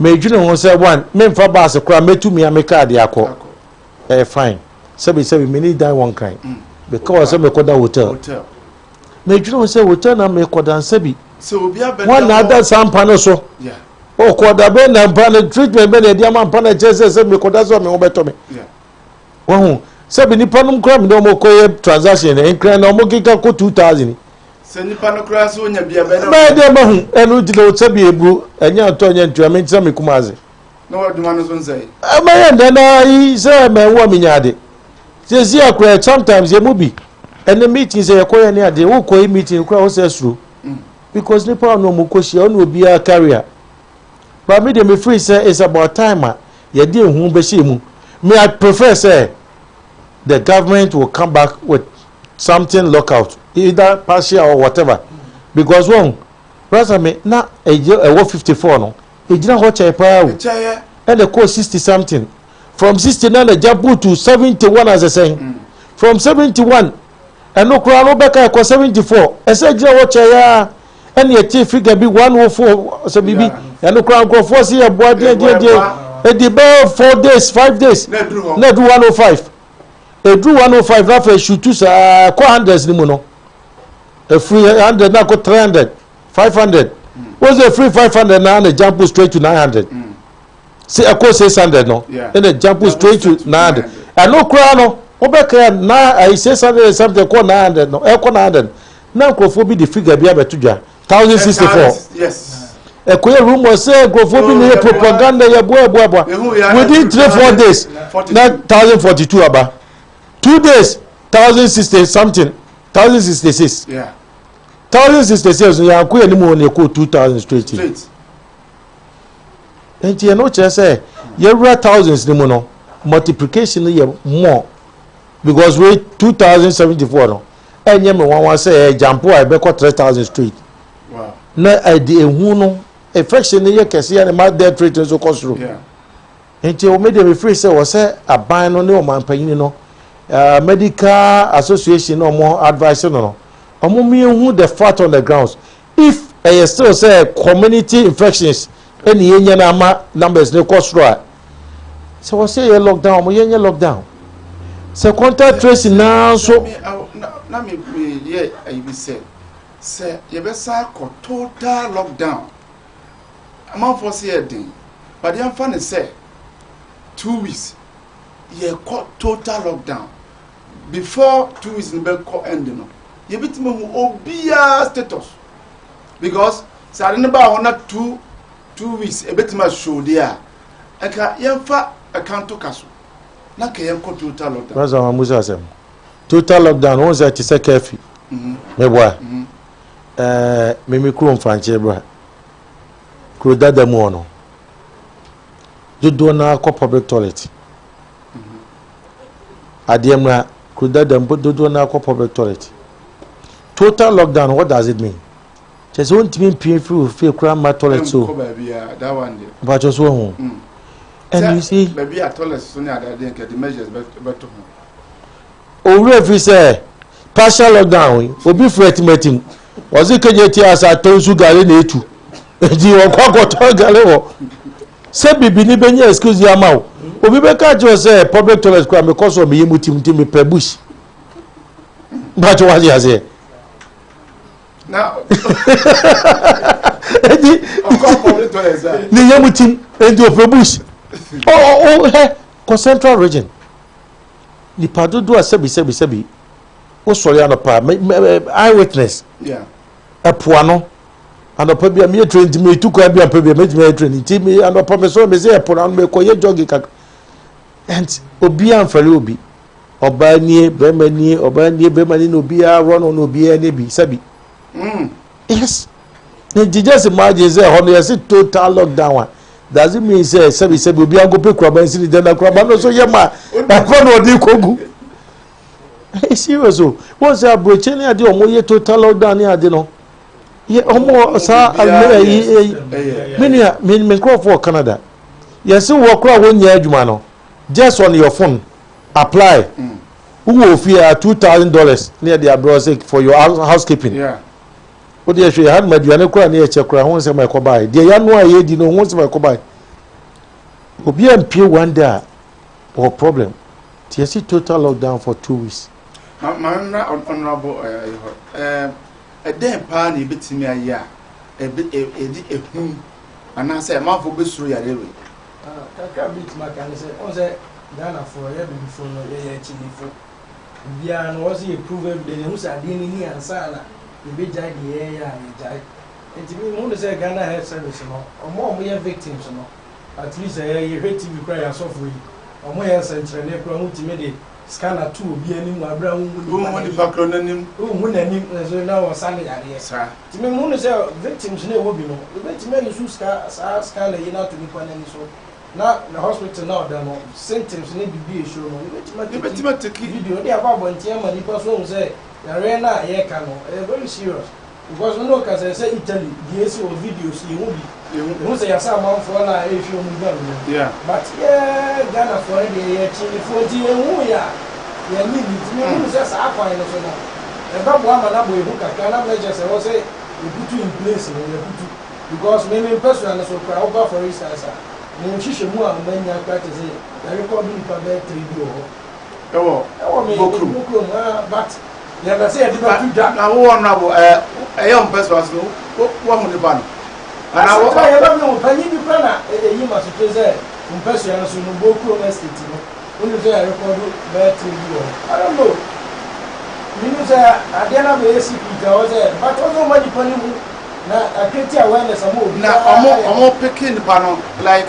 Medwene ho sɛ one, memfa baase koraa mɛtu mia me kaa de akɔ. Ɛyɛ fine. Sɛbi sɛbi menni dan wɔ Nkran. Mekɔ wɔ sɛ mekɔda hotel. Medwene ho sɛ hotel na mekɔda nsɛbi. Wɔn na ada saa mpa no so. Ɔkɔda bɛ na mpa no treatment bɛ na ɛde ama mpa no ɛkyerɛ sɛ sɛ mekɔda so a me ho bɛtɔ me. Wahu? Sɛbi nipa nom koraa mene ɔmo kɔ yɛ transaction no, nkran na ɔmo keka kɔ 2000. Sɛ nipa no koraa so onya bi a bɛyɛ dɛ. Bɛyɛ dɛ mahu, ɛno nti na sɛbi eburo, ɛnyɛ antɔ ɛnyɛ ntua, me ntena me Kumasi. Na w'adwuma no so nsɛe. Ɛmɛyɛ ndɛ na yi sɛ mɛnwo a menya ade. Sɛsi a koraa sometimes yɛ mu bi, ɛnɛ meeting sɛ yɛkɔ yɛ ne adeɛ, wokɔ yi meeting koraa wo sɛ suro. Because nipa a ɔne ɔmo kɔ hyia, ɔne obiara carrier. But me deɛ me feel sɛ it's about time a yɛde ehu bɛhyɛ mu. Me I prefer sɛ the government will come back with something lockout either partial or whatever because wɔn brasa me na ɛyɛ ɛwɔ 54 no egyina hɔ kyɛɛ paa o ɛna ɛkɔɔ 60 something from 60 na na jump to 71 asɛsɛn from 71 Ɛno koraa no wobɛka ɛkɔ 74 ɛsɛ gyina hɔ kyɛe ara ɛne ɛtee figure bi 104 sɛ biribi ɛno koraa nkurɔfoɔ se yɛboa deɛ deɛ deɛ ɛdi bɛyɛ 4 days 5 days na ɛduru 105 ɛduru 105 na afei ɛsutu saa ɛkɔ hundreds no mu no ɛfiri 100 na akɔ 300 500 wọ́n sɛ ɛfiri 500 na na jump straight to 900 sɛ ɛkɔ 600 no ɛna jump straight to 900 ɛno koraa no wobɛka na ayi 600 something kɔ 900 no ɛkɔ 900 na nkurɔfoɔ bi de figure bi abɛto dwa 1064 ɛkɔyɛ rumor sɛ nkurɔfoɔ bi na yɛ propaganda yɛ boa boa boa within 3 4 days na 1042 aba 2 days 1060 something 1066 1066 no yɛanko yɛ anim wɔ ne ɛkɔɔ 2000 straight. Nti ɛno kyerɛ sɛ yɛwura thousands no mu no multiplication no yɛ more because wei 2074 no ɛnyɛ me nwanwa sɛ ɛyɛ jampo a ɛbɛkɔ 3000 straight na ɛde ehu no infection no yɛ kɛse yɛ ne ma death rate nso kɔ soro nti wɔn deɛ mefiri sɛ wɔ sɛ aban no ne ɔmanpanyin no uh, medical association na wɔn advice no no wɔn mmienu the fact on the grounds If ɛyɛ still sɛ community infections ɛna yɛnya no ama numbers no kɔ soro a, sɛ wɔ sɛ yɛ lockdown wɔn yɛnyɛ lockdown. Sɛ contact tracing naa nso. Na me me yɛ ayi bi sɛ sɛ yɛbɛsa akɔ total lockdown amanfoɔ sɛ yɛ den but yɛmfa ne sɛ 2 weeks yɛkɔ total lockdown before 2 weeks no bɛkɔ end no yɛbɛtumi ahu obiara status because sɛ ade no baa hɔ na 2 2 weeks ɛbɛtumi ahyɛw deɛ a ɛka yɛmfa ɛka nto ka so na ka yɛnkɔ total lockdown. Pásítọ̀ àwọn musa asɛm total lockdown wọn sɛ te sɛ curfew meboa ɛɛ mimi kuro mfankyɛ bra kuro dada mu hɔ no dodoɔ naa kɔ public toilet. Adeɛ mmra kuro dada mpo dodoɔ no akɔ public toilet. Total lockdown what does it mean? Kyerɛ sɛ wontumi mpie mfiri wo fie koraa mma toilet so. Mpakyɛ so wahu. Mm. And you see. Baabi a toilet so ne adeade nka de measures bɛto ho. Owura fi sɛ partial lockdown yi obi firi atimatim ɔse kegye ti asa atɔ nsu gare na etu nti ɔkɔ akɔtɔ gare wɔ Sɛ bibini bɛnya excuse yi ama wo, obi bɛka akyerɛ wo sɛ public toilet koraa mekɔ so a meyɛ mu tim nti mepɛ bush. Mpakyɛ wate aseɛ? Na Enti ɔkɔ public toilet a. Ne yɛ mu tim nti ɔpɛ bush. Ɔ ɔ hɛ kɔ central region. Nipa dodoɔ a sɛbi sɛbi sɛbi wosɔre anɔpa eye witness. Yeah. Ɛpo ano. Anɔpa bi a meyɛ train nti metu kwan bi ampa bi a mɛtumi ayɛ train nti me anɔpa mesɔre me sɛ ɛpo no ano mekɔyɛ jogging kakra and obiara mfɛre obi ɔbaa nie bɛrima nie ɔbaa nie bɛrima nie na obiara rɔ no na obiara nie bi sɛbi. Yes. Nti just imagine sɛ ɛhɔ no yɛse total lockdown a, does it mean sɛ sɛbi sɛbi obi ankɔpɛ kuraba nsi ne dɛm na kuraba no nso yɛ ma ɛkɔ na ɔde kɔgu? Hey, serious o. Wɔn sɛ aburokyi ne ade wɔn yɛ total lockdown ne ade no yɛ wɔn saa ɛyi ɛyi. Me nua, me nkurɔfoɔ wɔ Canada, yɛsi wɔ kora wɔn nyɛ adwuma no, just on your phone apply, wowɔ ofie a, $2,000 ne yɛde abrɛ sɛ for your housekeeping. Wode ɛhwɛ yɛ hanom aduane koraa ne yɛkyɛ koraa ho nsɛm a ɛkɔ bae, deɛ yɛano a yɛdi no ho nsɛm a ɛkɔ bae, obi ampie one day a ɔwɔ problem. Nti yɛsi total lockdown for 2 weeks. Ma mmra Honorable ɛyɛ hɔ. Ɛdɛn paa na yɛbɛtumi ayɛ a ɛde ehu anaasɛ amanfoɔ bɛsuro yareɛ wei? Kakra a mɛtumi aka ne sɛ, ɔn sɛ Ghanafoɔ, yɛ abibifoɔ no, yɛyɛ akyinnyefo. Obiara no, ɔwɔ sɛ yɛ prove evidence, yɛhu sɛ adeɛ no ni ansa na yɛbɛgyae deɛ yɛyɛ a yɛgyae. Nti me mehu no sɛ Ghana Health Service no, ɔmo a ɔmo yɛ victims no, at least ɛyɛ yɛhwɛ TV koraa, yɛ asɔfoɔ yi, ɔmo yɛ nsɛnkyerɛnne koraa, ɔmo tumi de scanner to obi anim wɔ abere a wonhu nipa Wonhu nipa korɔ n'anim. Wonhu n'anim nso na wɔsa ne yareɛ. Nti me mehu no sɛ victims no a ɛwɔ bi no, yɛbɛtumi ayi so sika saa scanner yi no ato nipa n'ani so na na hospital na ɔda no, symptoms ne biribi a ɛshow no, yɛbɛtumi Yɛbɛtumi atake video de akɔ abɔnten ama nipa so ahu sɛ yareɛ no a yɛreka no ɛyɛ very serious, because me ne wo kasa sɛ Italy deɛ ɛsi wɔ videos, yɛhu bi. Yɛhu. Yɛhu sɛ yɛasa amanfoɔ no a ɛrehwɛ ɔmo gua no mu, but yɛ Ghanafoɔ no deɛ, yɛ kyinifoɔ, nti yɛnhu yɛ a yɛnye ni. Nti mehu sɛ saa kwan no so no ɛbɛboa ama no abɔ yɛhu kakra na measures ɛwɔ sɛ yɛput in place no yɛput, because me mpɛsua no so koraa, woba for instance a, me nhwehwɛ mu a manya koraa kyerɛ sɛ yɛrekɔdo nipa bɛyɛ three bi wɔ hɔ. Ɛwɔ ɛwɔ me Bokrom. Me kurom ah, but yɛbɛ sɛ yɛde bɛto dwa. Na wowɔ Honorable, ɛyɛ wo mpɛsoa so no, woahu nipa no anaa Asɛm a yɛbɛ mi ho panyin bi kora na ɛyi ma so kyerɛ sɛ mpɛsua no so no, Bokrom Estate no, wonim sɛ yɛrekɔdo bɛyɛ three bi wɔ hɔ. I don't know, menim sɛ adeɛ no abɛyɛ secret a ɛwɔ sɛ, but ɔsɛ ɔma nipa no hu na acreate awareness ama obiara. Na ɔmo pick nipa no like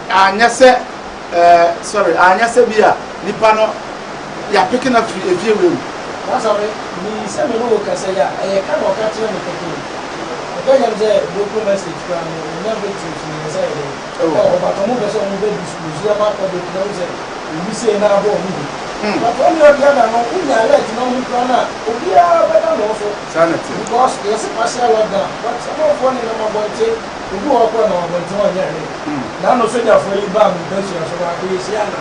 anyɛ sɛ sorry, anyɛ sɛ bi a nipa no yɛapick no afiri efie wei mu. Masa, me sɛ me ne wo kasa yi a, ɛyɛ ka na ɔka kyerɛ me kɛkɛ o. Ɔka kyerɛ me sɛ Bokrom Estate koraa no, yɛnya victims mmiɛnsa yɛ dɛn Ɛwɔ ɛwɔ hɔ, but ɔmo pɛ sɛ ɔmo bɛ disclose ama public na ɔmo sɛ obi sei na abɔ ɔmo hu. But ɔne ɔde ada no, wonya alert na ɔmo kura no a, obiara bɛda ne ho so. Saa na ɛteɛ. Because yɛse partial lockdown, but amanfoɔ nenam abɔnten, obi wɔ hɔ koraa ɔnam abɔnten ɔnyɛ hwee. N'ano sogyafoɔ yi baa me mpasua so baako, yɛhyia na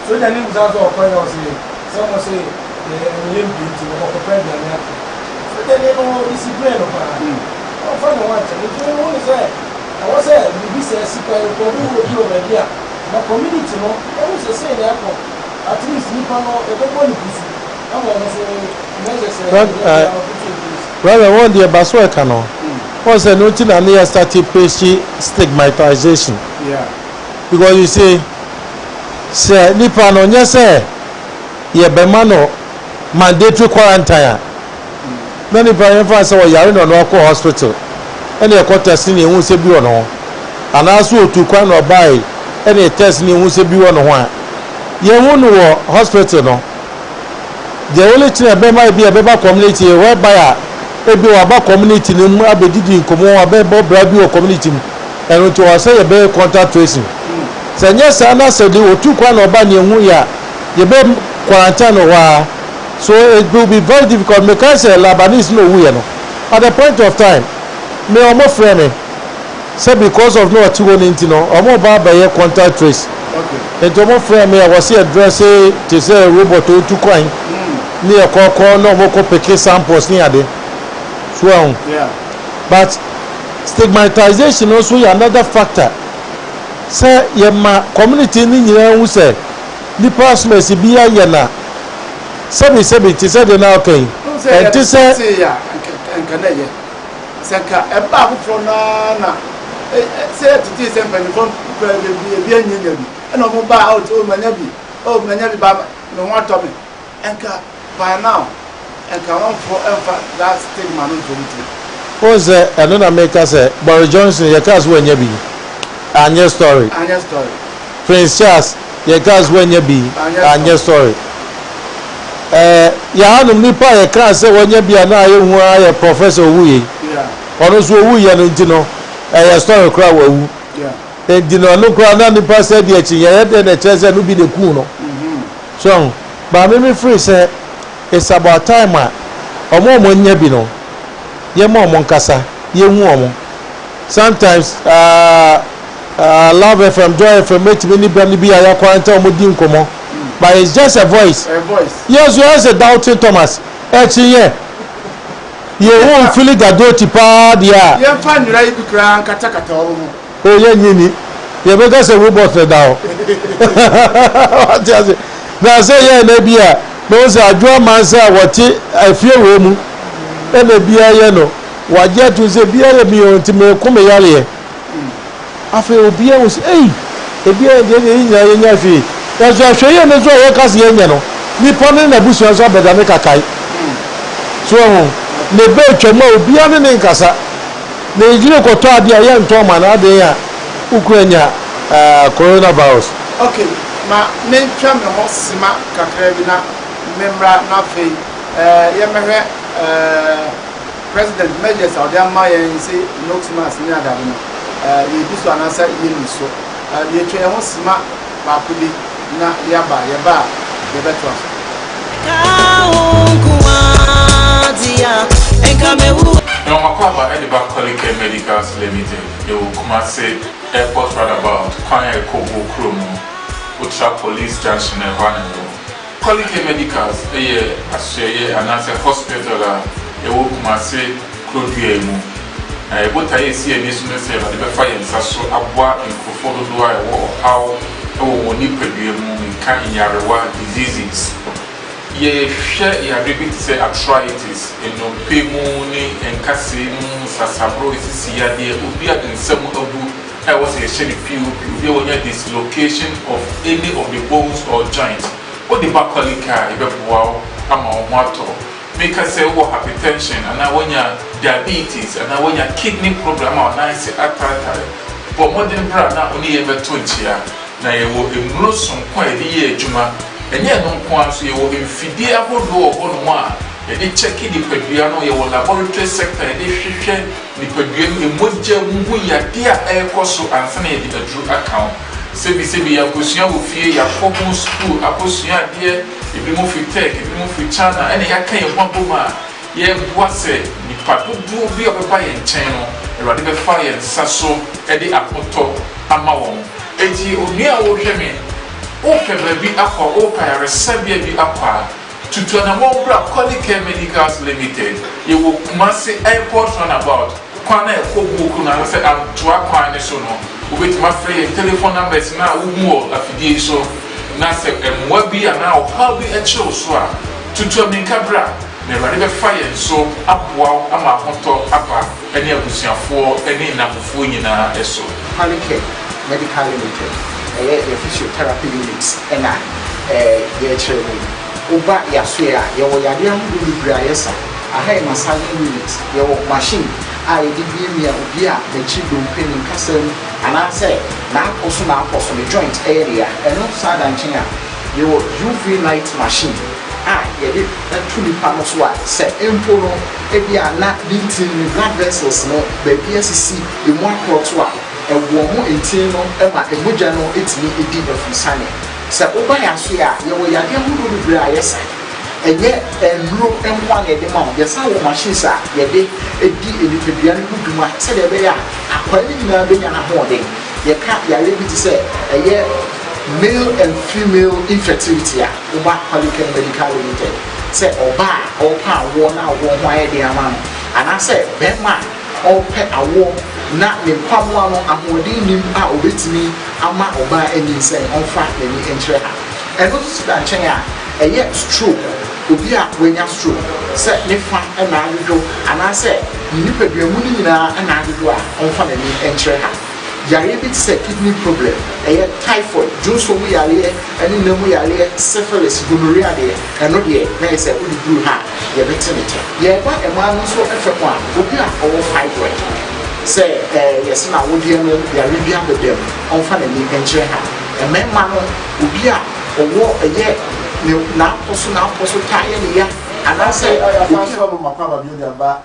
sogyani no bisa sɛ ɔkɔ yɛ, ɔse sɛ mo se ɛnyɛ yɛ mpie nti no ɔkɔpɛ aduane ato. Sogyani no discipline no paa, ɔmfa ne ho ankyɛ no. Nti mehu no sɛ ɛwɔ sɛ biribi sɛ asi kwan rekɔdo wɔ bi wɔ baabi a na community no ɛhu sɛ sei na ɛkɔ, at least nipa no yɛbɛbɔ ne pusu ama ɔno so measures a ɛyɛ biara ɔput in place. Brother, wɔn deɛ ba so ɛka no, wɔn sɛ no ti na ne yɛ start preach stigmatization, because you see sɛ nipa no nyɛ sɛ yɛbɛma no mandatory quarantine a, na nipa yɛn fa sɛ ɔyare na ɔno akɔ hospital ɛna ɛkɔ test ne ehu sɛ bi wɔ ne ho, anaasɛ otu kwan na ɔbaae ɛna test ne ehu sɛ bi wɔ ne ho a, yɛn hu no wɔ hospital no, the only thing ɛbɛma ebi ɛbɛba community whereby a ebi waba community no mu abɛdidi nkɔmɔ, abɛbɔ bra bi wɔ community mu, ɛno nti wɔ sɛ yɛbɛyɛ contact tracing. Sɛ nyɛ saa na sɛ de otu kwan na ɔba ne ehu yɛ a, yɛbɛ quarantine no hɔ a, so it will be very difficult. Meka sɛ Lebanese na owu yɛ no, at the point of time me ɔmo frɛ me sɛ because of na ɔte hɔ ne nti no ɔmo ba abɛyɛ contact trace. Nti ɔmo frɛ me a, wɔsi ɛdress te sɛ robot a otu kwan ne yɛ kɔkɔ na ɔmo kɔ pick samples ne ade so ɛho. But stigmatization no nso yɛ another factor sɛ yɛma community no nyinaa hu sɛ nipa asomasi bi ayɛ na sɛbi sɛbi te sɛ deɛ na ɔka yi ɛnte sɛ. Sɛ a nka na ɛyɛ sɛ nka ɛba afoforɔ naa na sɛ yɛtete sɛ mpanyinfoɔ kura ebi ebi anyanya bi ɛna ɔmo ba out, o manya bi, o manya bi ba, me ho atɔ me, nka by now nka wɔnfoɔ ɛnfa that stigma no ntom ti. Wɔn sɛ ɛno na meka sɛ Boris Johnson yɛka so wanya bi, anyɛ story. Anyɛ story. Prince Charles yɛka so wanya bi, anyɛ story. Ɛɛ. Yɛhanom nipa a yɛkaa sɛ wanya bi a na ayɛ hu ara yɛ Professor owuiɛ yi. Ɔno nso owuiɛ no nti no ɛyɛ story koraa wawu. Enti no ɛno koraa na nipa sɛ di akyi yɛyɛ dɛn na ɛkyerɛ sɛ ɛno bi na ekuu no. So ahu? But me me feel sɛ it's about time a wɔn a wɔanya bi no yɛma wɔn nkasa, yɛhu wɔn. Sometimes ah ah Love FM, Joy FM mɛtumi ne bɛ no bi a yɛakwaranta wɔn di nkɔmmɔ but it's just a voice. Yɛn nso yɛayɛ sɛ Doubting Thomas, ɛkye yɛn. Yɛhu Mfili Gadoti paa deɛ a. Yɛmfa nnwera yi bi koraa nkatakata wɔn ho. O yɛnnye nni. Yɛbɛka sɛ robot na ɛda hɔ. Wate ase? Na sɛ yɛn na bi a, mehu sɛ Adwo Amansa a wɔte afie wei mu ɛna biara yɛ no, wagye atom sɛ biara yɛ me o, nti meko me yareɛ. Afei obiara hu sɛ, ei, ebi a deɛ yɛn nyinaa yɛnya hwee. Nanso ahwɛyie no nso a yɛka sɛ yɛnyɛ no, nipa no ne n'abusua nso abɛdane kakae. So wahu? Ne bɛ atwa mu a obiara ne ne nkasa. Ne yere kɔtɔ adeɛ a yɛntɔn ma no, adɛn a wo kunu anya coronavirus. Ok, ma mentwa me ho sima kakra bi na memmra na afei yɛmmɛhwɛ President measures a ɔde ama yɛn se nose mask ne adade no yɛdi so anaasɛ yɛnni so. Yɛtwa yɛn ho sima baako bi na yɛaba, yɛba a yɛbɛtoa so. Na wɔn akwaaba de ba Qualicare Medicals Limited, yɛwɔ Kumasi Airport Roundabout kwan a ɛkɔ Bo kurom no, wotra Police Junction a ɛhɔ ara na yɛwɔ. Qualicare Medicals yɛ asoɛeɛ anaasɛ hospital a ɛwɔ Kumasi kurodua yi mu. Na yɛn botaeɛ a ɛsi yɛn ani so ne sɛ Awurade bɛfa yɛn nsa so aboa nkurɔfoɔ dodoɔ a ɛwɔ ɔhaw wɔ wɔn nipadua mu, menka nyarewa, diseases. Yɛhwɛ yareɛ bi te sɛ arthritis, nnompe mu ne nkasɛɛ mu nsasaboro, sisi yadeɛ, obi a ne nsa mu abu a ɛwɔ sɛ yɛhyɛ no POP, obi a wanya dislocation of any of the bones or joint, wode ba Qualicare a, yɛbɛboa wo ama wo ho atɔ wo. Meka sɛ wowɔ hypertension anaa woanya diabetes anaa woanya kidney problem ama wo nan ase ataatae, bɔ mmɔden bra na wo ne yɛn mmɛto nkyea. Na yɛwɔ nnuro sononko a yɛde yɛ adwuma. Ɛnyɛ ɛno nko ara nso, yɛwɔ mfidie ahodoɔ wɔ hɔnom a yɛde kyɛke nipadua no, yɛwɔ laboratory sector a yɛde hwehwɛ nipadua no mogya mu hu yadeɛ a ɛrekɔ so ansa na yɛde aduro aka ho. Sɛbisɛbi yɛakɔsua wɔ fie, yɛakɔ ho sukuu akɔsua adeɛ, ebinom firi Turk, ebinom firi China, ɛna yɛaka yɛn ho abom a yɛreboa sɛ nnipa dodoɔ bi a wɔbɛba yɛn nkyɛn no, Awurade bɛfa yɛn nsa so de ahotɔ ama wɔn. Enti onua a worehwɛ me, worepɛ baabi akɔ, worepɛ ayaresabea bi akɔ a, tutu anammɔn bra Qualicare Medicals Limited. Yɛwɔ Kumasi Airport Runabout, kwan a ɛkɔ Buokro no anaasɛ Antoa kwan no so no. Wobɛtumi afrɛ yɛn telephone numbers no a wohu wɔ afidie yi so, na sɛ mmoa bi anaa ɔhaw bi kyere wo so a, tutu ammirika bra, na Awurade bɛfa yɛn so aboa wo ama ahotɔ aba ne abusuafoɔ ne nnamfofoɔ nyinaa so. Qualicare Medical Limited, ɛyɛ yɛn physiotherapy unit na yɛrekyerɛ mu yi. Woba yɛasoɛ a, yɛwɔ yadeɛ ahodoɔ bebree a yɛsa. Aha yɛ massaging unit, yɛwɔ machine a yɛde miamia obi a n'akyiri dompe, ne nkasa mu anaasɛ n'apɔ so n'apɔ so, ne joint yɛ ne ya. Ɛno saa da nkyɛn a, yɛwɔ UV light machine a yɛde to nipa no so a sɛ mpo no ebia na ne ntini, ne blood vessels no baabi asisi, emu akorɔto a, ɛwɔ ho ntini no ma mogya no tumi di afurusane. Sɛ woba yɛn asoɛ a, yɛwɔ yadeɛ ahodoɔ bebree a yɛsa. Ɛnyɛ nnuro nko ara na yɛde ma wo, yɛsan wɔ machines a yɛde di nipadua no ho dwuma sɛdeɛ ɛbɛyɛ a akwaa no nyinaa bɛnya n'ahoɔden. Yɛka yareɛ bi te sɛ ɛyɛ male and female infertility a, woba Polycare Medical Limited sɛ ɔbaa a ɔrepɛ awoɔ na awoɔ ho ayɛ den ama no anaasɛ barima a ɔrepɛ awoɔ na ne nkwamoa no ahoɔden nnim a ɔbɛtumi ama ɔbaa anyinsɛn, ɔmfa n'ani nkyerɛ ha. Ɛno nso si da nkyɛn a, ɛyɛ stroke, obi a wanya stroke, sɛ ne fa na adwodwo anaasɛ ne nipadua mu no nyinaa na adwodwo a, ɔmfa n'ani nkyerɛ ha. Yareɛ bi te sɛ kidney problem, ɛyɛ typhoid, dwonsɔ mu yareɛ ne nna mu yareɛ, syphilis, gonorrhea deɛ, ɛno deɛ na ɛyɛ sɛ wode duru ha a, yɛbɛte ne tɛ. Yɛreba mmaa no nso fam a, obi a ɔwɔ fibroid, sɛ yɛse n'awodeɛ no yareɛ bi abɛda mu, ɔmfa n'ani nkyerɛ ha. Mmarima no, obi a ɔwɔ ɛyɛ. Ne n'apɔ so n'apɔ so taa yɛ ne ya anaasɛ. Yɛasan so ama makɔ aba bio de aba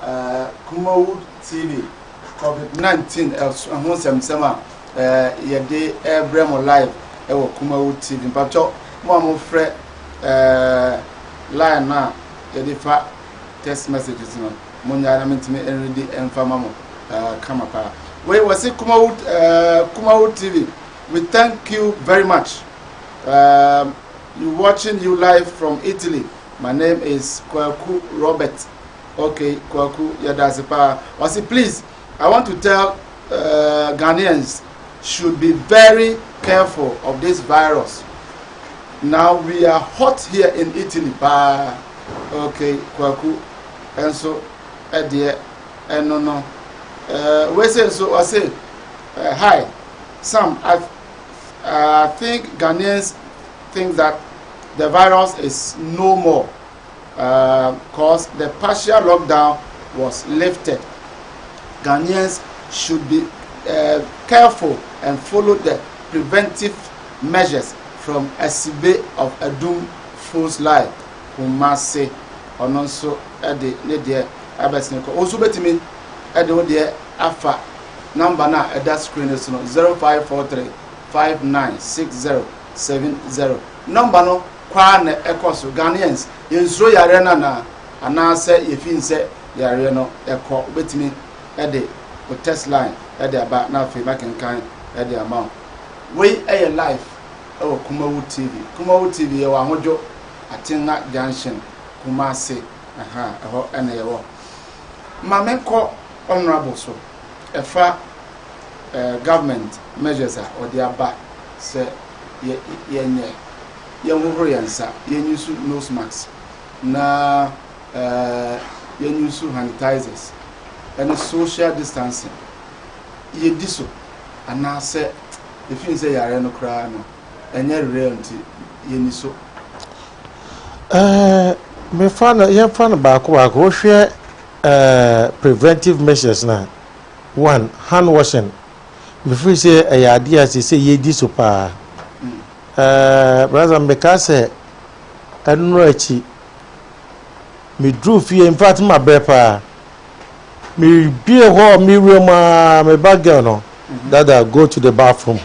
Kumawood TV COVID-19 ho nsɛmsɛm a yɛde rebrɛ mo live wɔ Kumawood TV. Mpakyɛw mo a mofrɛ line no a yɛde fa text messages no, monnyae na mentumi nredi mfa ma mo kama paa. Wei wɔse Kumawood, Kumawood TV, we thank you very much. You watching you live from Italy. My name is Kwaku Robert. Okay, Kwaku, yɛda ase paa. Ɔse please, I want to tell Ghanaians should be very careful of this virus. Now we are hot here in Italy paa. Okay, Kwaku, ɛnso ɛdeɛ ɛno no. Wei sɛ nso ɔse, hi, Sam, I think Ghanaians think that the virus is no more because the partial lockdown was lifted. Ghanaians should be careful and follow the preventive measures from Asibe of Adum Fools Life, Kumasi. Ɔno nso ɛde ne deɛ abɛsene kɔ. Ɔnso bɛtumi ɛde wo deɛ afa number no a ɛda screen no so no, 0543 596070. Number no kwaa na ɛkɔ so. Ghanaians, yɛnsuro yareɛ no anaa, anaasɛ yɛfi nsɛ yareɛ no ɛkɔ? Wobɛtumi ɛde o text line ɛde aba na afei makenkan ɛde ama wo. Wei ɛyɛ live ɛwɔ Kumawu TV. Kumawu TV, yɛwɔ Ahodwo Atenga Junction, Kumase. Aha ɛhɔ ɛna yɛwɔ. Ma menkɔ honourable so ɛfa government measures a ɔde aba sɛ yɛ yɛnyɛ yɛnhohoro yɛn nsa, yɛn nose mask, na yɛn use sanitizers ɛne social distancing. Yɛdi so anaasɛ efin sɛ yare no koraa no ɛnyɛ real nti yɛni so? Mefa no, yɛmfa no baako baako. Wohwɛ preventive measures na one, hand washing, mefiri sɛ ɛyɛ adeɛ a sɛ yɛdi so paa. Brother, mbɛka sɛ ɛnora akyi meduru fie, in fact ma brɛ paa, mebie hɔ, mewura mu a, me ba girl no, "Dada, go to the bathroom."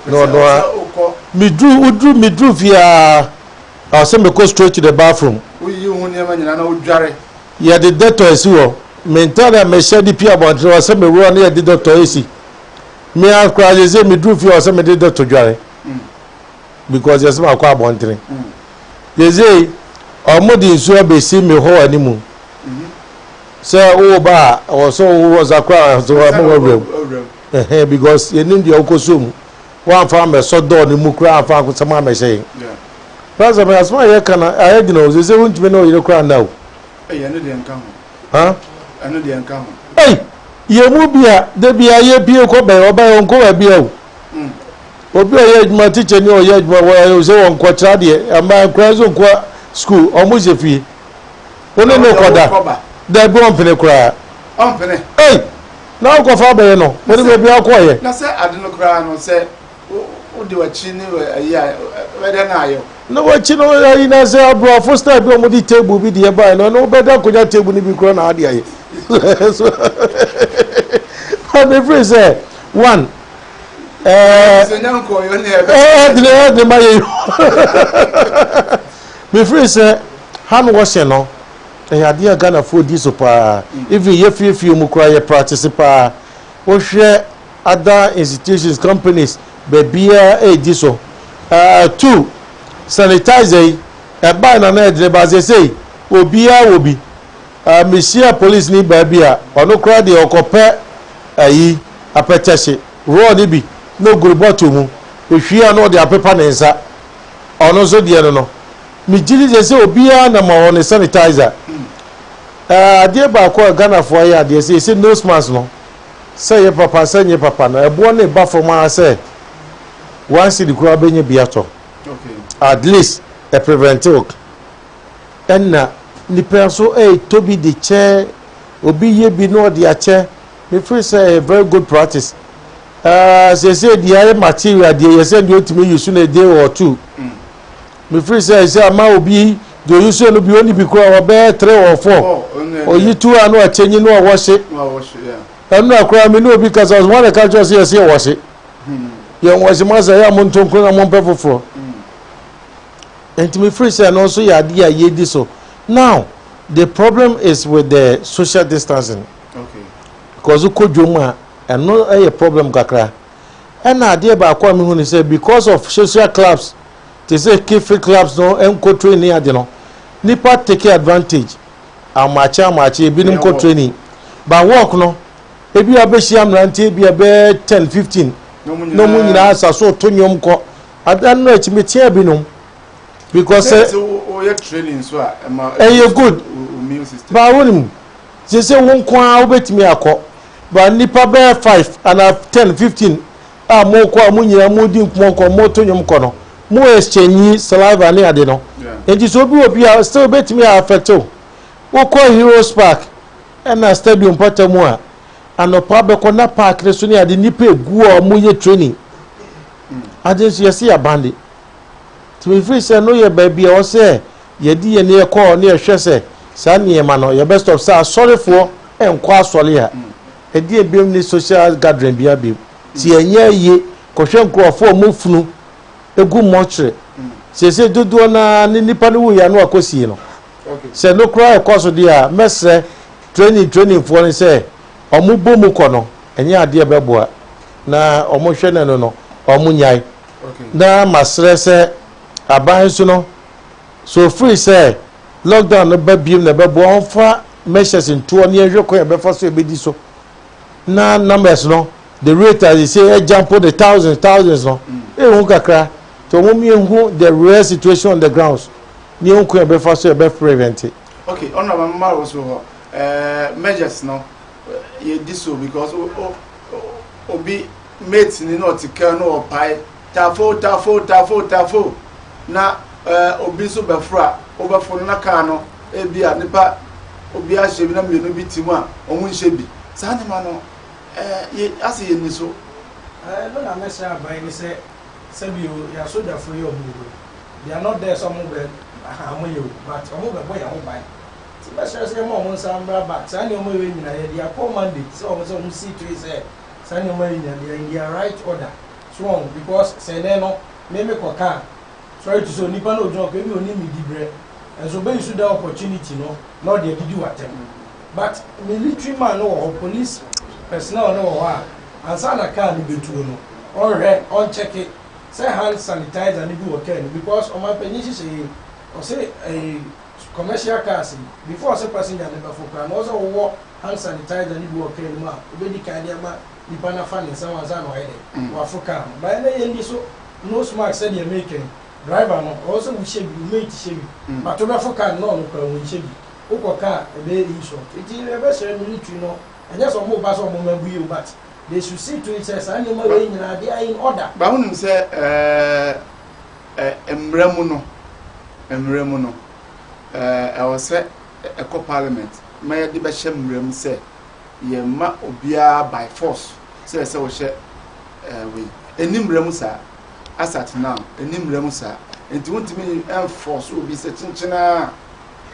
No, no, Sɛ wokɔ meduru woduru meduru fie a, ɔsɛ mekɔ straight to the bathroom. Woyi wo ho nneɛma nyinaa na wodware. Yɛde Dettol esi hɔ. Mentare a mehyɛ de pie abɔnten, ɔsɛ mewura no yɛde Dettol esi. Me akora sɛ meduru fie, ɔsɛ mede Dettol dware because yɛsɛ makɔ abɔntene. Yɛsɛ ɔmo de nsuo abɛsi me hɔ animu sɛ wowɔ ba a, ɛwɔ sɛ wowɔ sa koraa so ɔmo wɔ wura mu. Owura mu. Ɛhɛn, because yɛnim deɛ wokɔ so mu, woamfa amɛsɔ dɔɔ ne mu koraa, amfa akosɛm amɛhyɛ yɛn. President, asɛm a yɛka no ayɛ gyina o. Sɛ wontumi ne ɔyere koraa nna o. Ɛyɛ ɛno deɛ nka ho. Ha? Ɛno deɛ nka ho. Ei, yɛn mu bi a de bia yɛpie kɔ bɛn ɔbɛn ɔnkɔ baabi a o. Obi a ɔyɛ adwuma, teacher ni a ɔyɛ adwuma wɔ sɛ wɔn nkɔkyerɛ adeɛ, mmaa nkora nso nkɔ school, ɔmo hyɛ fie, wo ne ne kɔda. Kɔba. Dabi, ɔmpene koraa. Ɔmpene. Ei, na wokɔfa abɛyɛ no, wo ne baabi akɔɔyɛ. Na sɛ ade no koraa no sɛ wode w'akyi ne ayi a ɛbɛdɛ no ayɛ wo. Na wakyi no ayi na sɛ aborɔfo style bi a wɔde table bi deɛ baeɛ no, ɛno wobɛda akonnwa table no bi koraa na ade ayɛ so. Mefiri sɛ one sɛ nya nkɔyɔ ne ɛbɛ. Ɛdene ɛdene ma yɛ. Mefiri sɛ hand washing no ɛyɛ adeɛ a Ghanafoɔ di so paa. Even yɛ fiefie mu koraa yɛ practice paa. Wohwɛ other institutions, companies, baabiara ɛredi so. Two, sanitizer yi ɛbaa na na ɛdene ba sɛsei obiara wɔ bi. Mehyia police ni baabi a ɔno koraa deɛ ɔkɔpɛ ayi apɛtɛhye raw ne bi na oguru bottle mu ehwie a na ɔde apepa ne nsa. Ɔno nso deɛ no megye di sɛ obiara nam wɔ ne sanitizer. Adeɛ baako a Ghanafoɔ ayɛ adeɛ sɛ yɛsɛ nose mask no, sɛ yɛ papa sɛ nyɛ papa no, ɛboɔ ne ba fam ara sɛ 1 cedi koraa bɛnya bi atɔ. At least ɛ prevent wo. Ɛna nipa nso ɛretɔ bi de kyɛ obi, yɛ bi na ɔde akyɛ. Mefiri sɛ ɛyɛ very good practice. Ɛɛ seesei deɛ ayɛ material deɛ yɛ sɛ deɛ otumi use no a day or two. Mefiri sɛ sɛ ama obi deɛ ɔuse no bi ɔni bi koraa ɔbɛyɛ three or four. Oyi tu a na wakyɛnyi na wawɔhye. Ɛno na koraa me ne obi kasa ɔsɛ wɔn na ɛka kyerɛ sɛ yɛsɛ yɛwɔhye. Yɛn wɔhye mo asɛ yɛ a mo ntonkron na mo mpɛ foforɔ. Nti mefiri sɛ ɛno nso yɛ adeɛ a yɛdi so. Now the problem is with the social distancing. Because wokɔ dwom a ɛno yɛ problem kakra. Ɛna adeɛ baako a mehu ne sɛ because of social clubs te sɛ keep fit clubs no nkɔ training ne ade no, nipa take advantage amakye amakye ebinom kɔ training but work no ebi a bɛhyia mmeranteɛ bi a bɛyɛ 10 15 na ɔmo nyinaa asa so to nnwom kɔ adan no akyi metea binom because sɛ ɛyɛ good baa wonim sɛ sɛ wo nko ara wobɛtumi akɔ ba nipa bɛyɛ 5 ana 10 15 a mokɔ a mo nyinaa modi nkɔmmɔ kɔ moto nnwom kɔ no, mo exchange saliva ne ade no. Nti sɛ obi wɔ bi a still bɛtumi a affect wo. Wokɔ Heroes Park ɛna stadium pata mu a, anɔpa bɛkɔ na park ne so ne ade nipa egu a wɔyɛ training ade nso yɛsi yabande. Nti mefiri sɛ no yɛ baabi a ɔsɛ yɛde yɛn ni ɛkɔ ne yɛhwɛ sɛ saa nneɛma no yɛbɛ stop sɛ asɔrefoɔ nkɔ asɔre a ɛde ebiem ne social gathering bia biem ti ɛnyɛ yie. Kɔhwɛ nkurɔfoɔ a wɔn funu egu mɔkyerɛ sese dodoɔ naa ne nipa no wuya no akɔsie no sɛ no koraa ɛkɔ so deɛ a, mɛsrɛ training foɔ no sɛ ɔmo bɔ mu kɔ no ɛnyɛ adeɛ bɛboa na ɔmo hwɛ no ɔmo nyae. Na masrɛ sɛ aban nso no so ofiri sɛ lockdown no ba biem na ɛbɛboa, ɔmfa measures ntoɔ ne yɛhwɛ kwan yɛbɛfa so yɛbɛdi so na numbers no, the rate as they say ɛ the thousands thousands no ehu kakra nti wɔn yɛnhu the real situation on the grounds ne yɛn kwan yɛbɛfa so yɛbɛ prevent it. Okay, ɔno na mama wo so hɔ measures no yɛdi so because o obi mate ni na ɔte kaa no ɔpae tafo tafo tafo tafo na obi nso bɛforo a wobɛforo no na kaa no ebi a nipa obi ahyɛ bi na mmienu bi ti mu a wɔn nhyɛ bi. Saa nneɛma no yɛ ase yɛ ni so. Ɛno na mɛsrɛ aban ne sɛ sɛbi o, yɛ asogyafoɔ yi ɔmo wɔ, they are not there sɛ ɔmo bɛ aha ɔmo yɛ o, but ɔmo bɛbɔ yɛn ho ban. Ti mɛsrɛ sɛ ɛma ɔmo nsa mbra back. Saa nneɛma yi nyinaa yɛ de akɔ mandate sɛ ɔmo sɛ ɔmo see to it sɛ saa nneɛma yi nyinaa they are in their right order so wɔn, because sɛ ɛnɛ no mímí kɔ kaa, sorry to say, onipa na ogyina ɔkɔ ebi oni mi di brɛ ɛnso obeyi so da opportunity no na ɔde adidi w'atɛm, but military man no wɔ hɔ, police personnel no wɔ hɔ a ansa na kaa no betuo no ɔnhwɛ ɔnkyɛke sɛ hand sanitizer no bi wɔ kaa no, because ɔmanpanyin hyehyɛ yi ɔsɛ ɛɛ commercial cars yi before ɔsɛ passenger no bɛfo koraa na ɔsɛ wɔwɔ hand sanitizer no bi wɔ kaa no mu a obedi kan de ama nipa nafa ne nsa wansa na ɔyɛ dɛ wafo kaa no. Bɛyɛ na yɛn di so nose mask sɛdeɛ meka yi, driver no ɔwɔ sɛ wohyɛ bi, wo mate hyɛ bi, but wobɛfo kaa no na ɔno koraa wɔnhyɛ bi, wokɔ kaa ɛbɛyɛ insult. Nti yɛbɛhyɛ military no, ɛnyɛ sɛ ɔmo ba sɛ ɔmo ma bu yi o, but they should see to it sɛ saa nneɛma wei nyinaa they are in order. Ba wonim sɛ ɛɛ mmerɛ mu no ɛwɔ sɛ ɛkɔ parliament ma yɛde bɛhyɛ mmerɛ mu sɛ yɛmma obiara by force sɛ ɛsɛ wɔhyɛ wei. Ɛni mmerɛ mu saa. As at now ɛni mmerɛ mu saa, nti wontumi ɛnforce obi sɛ kyenkyena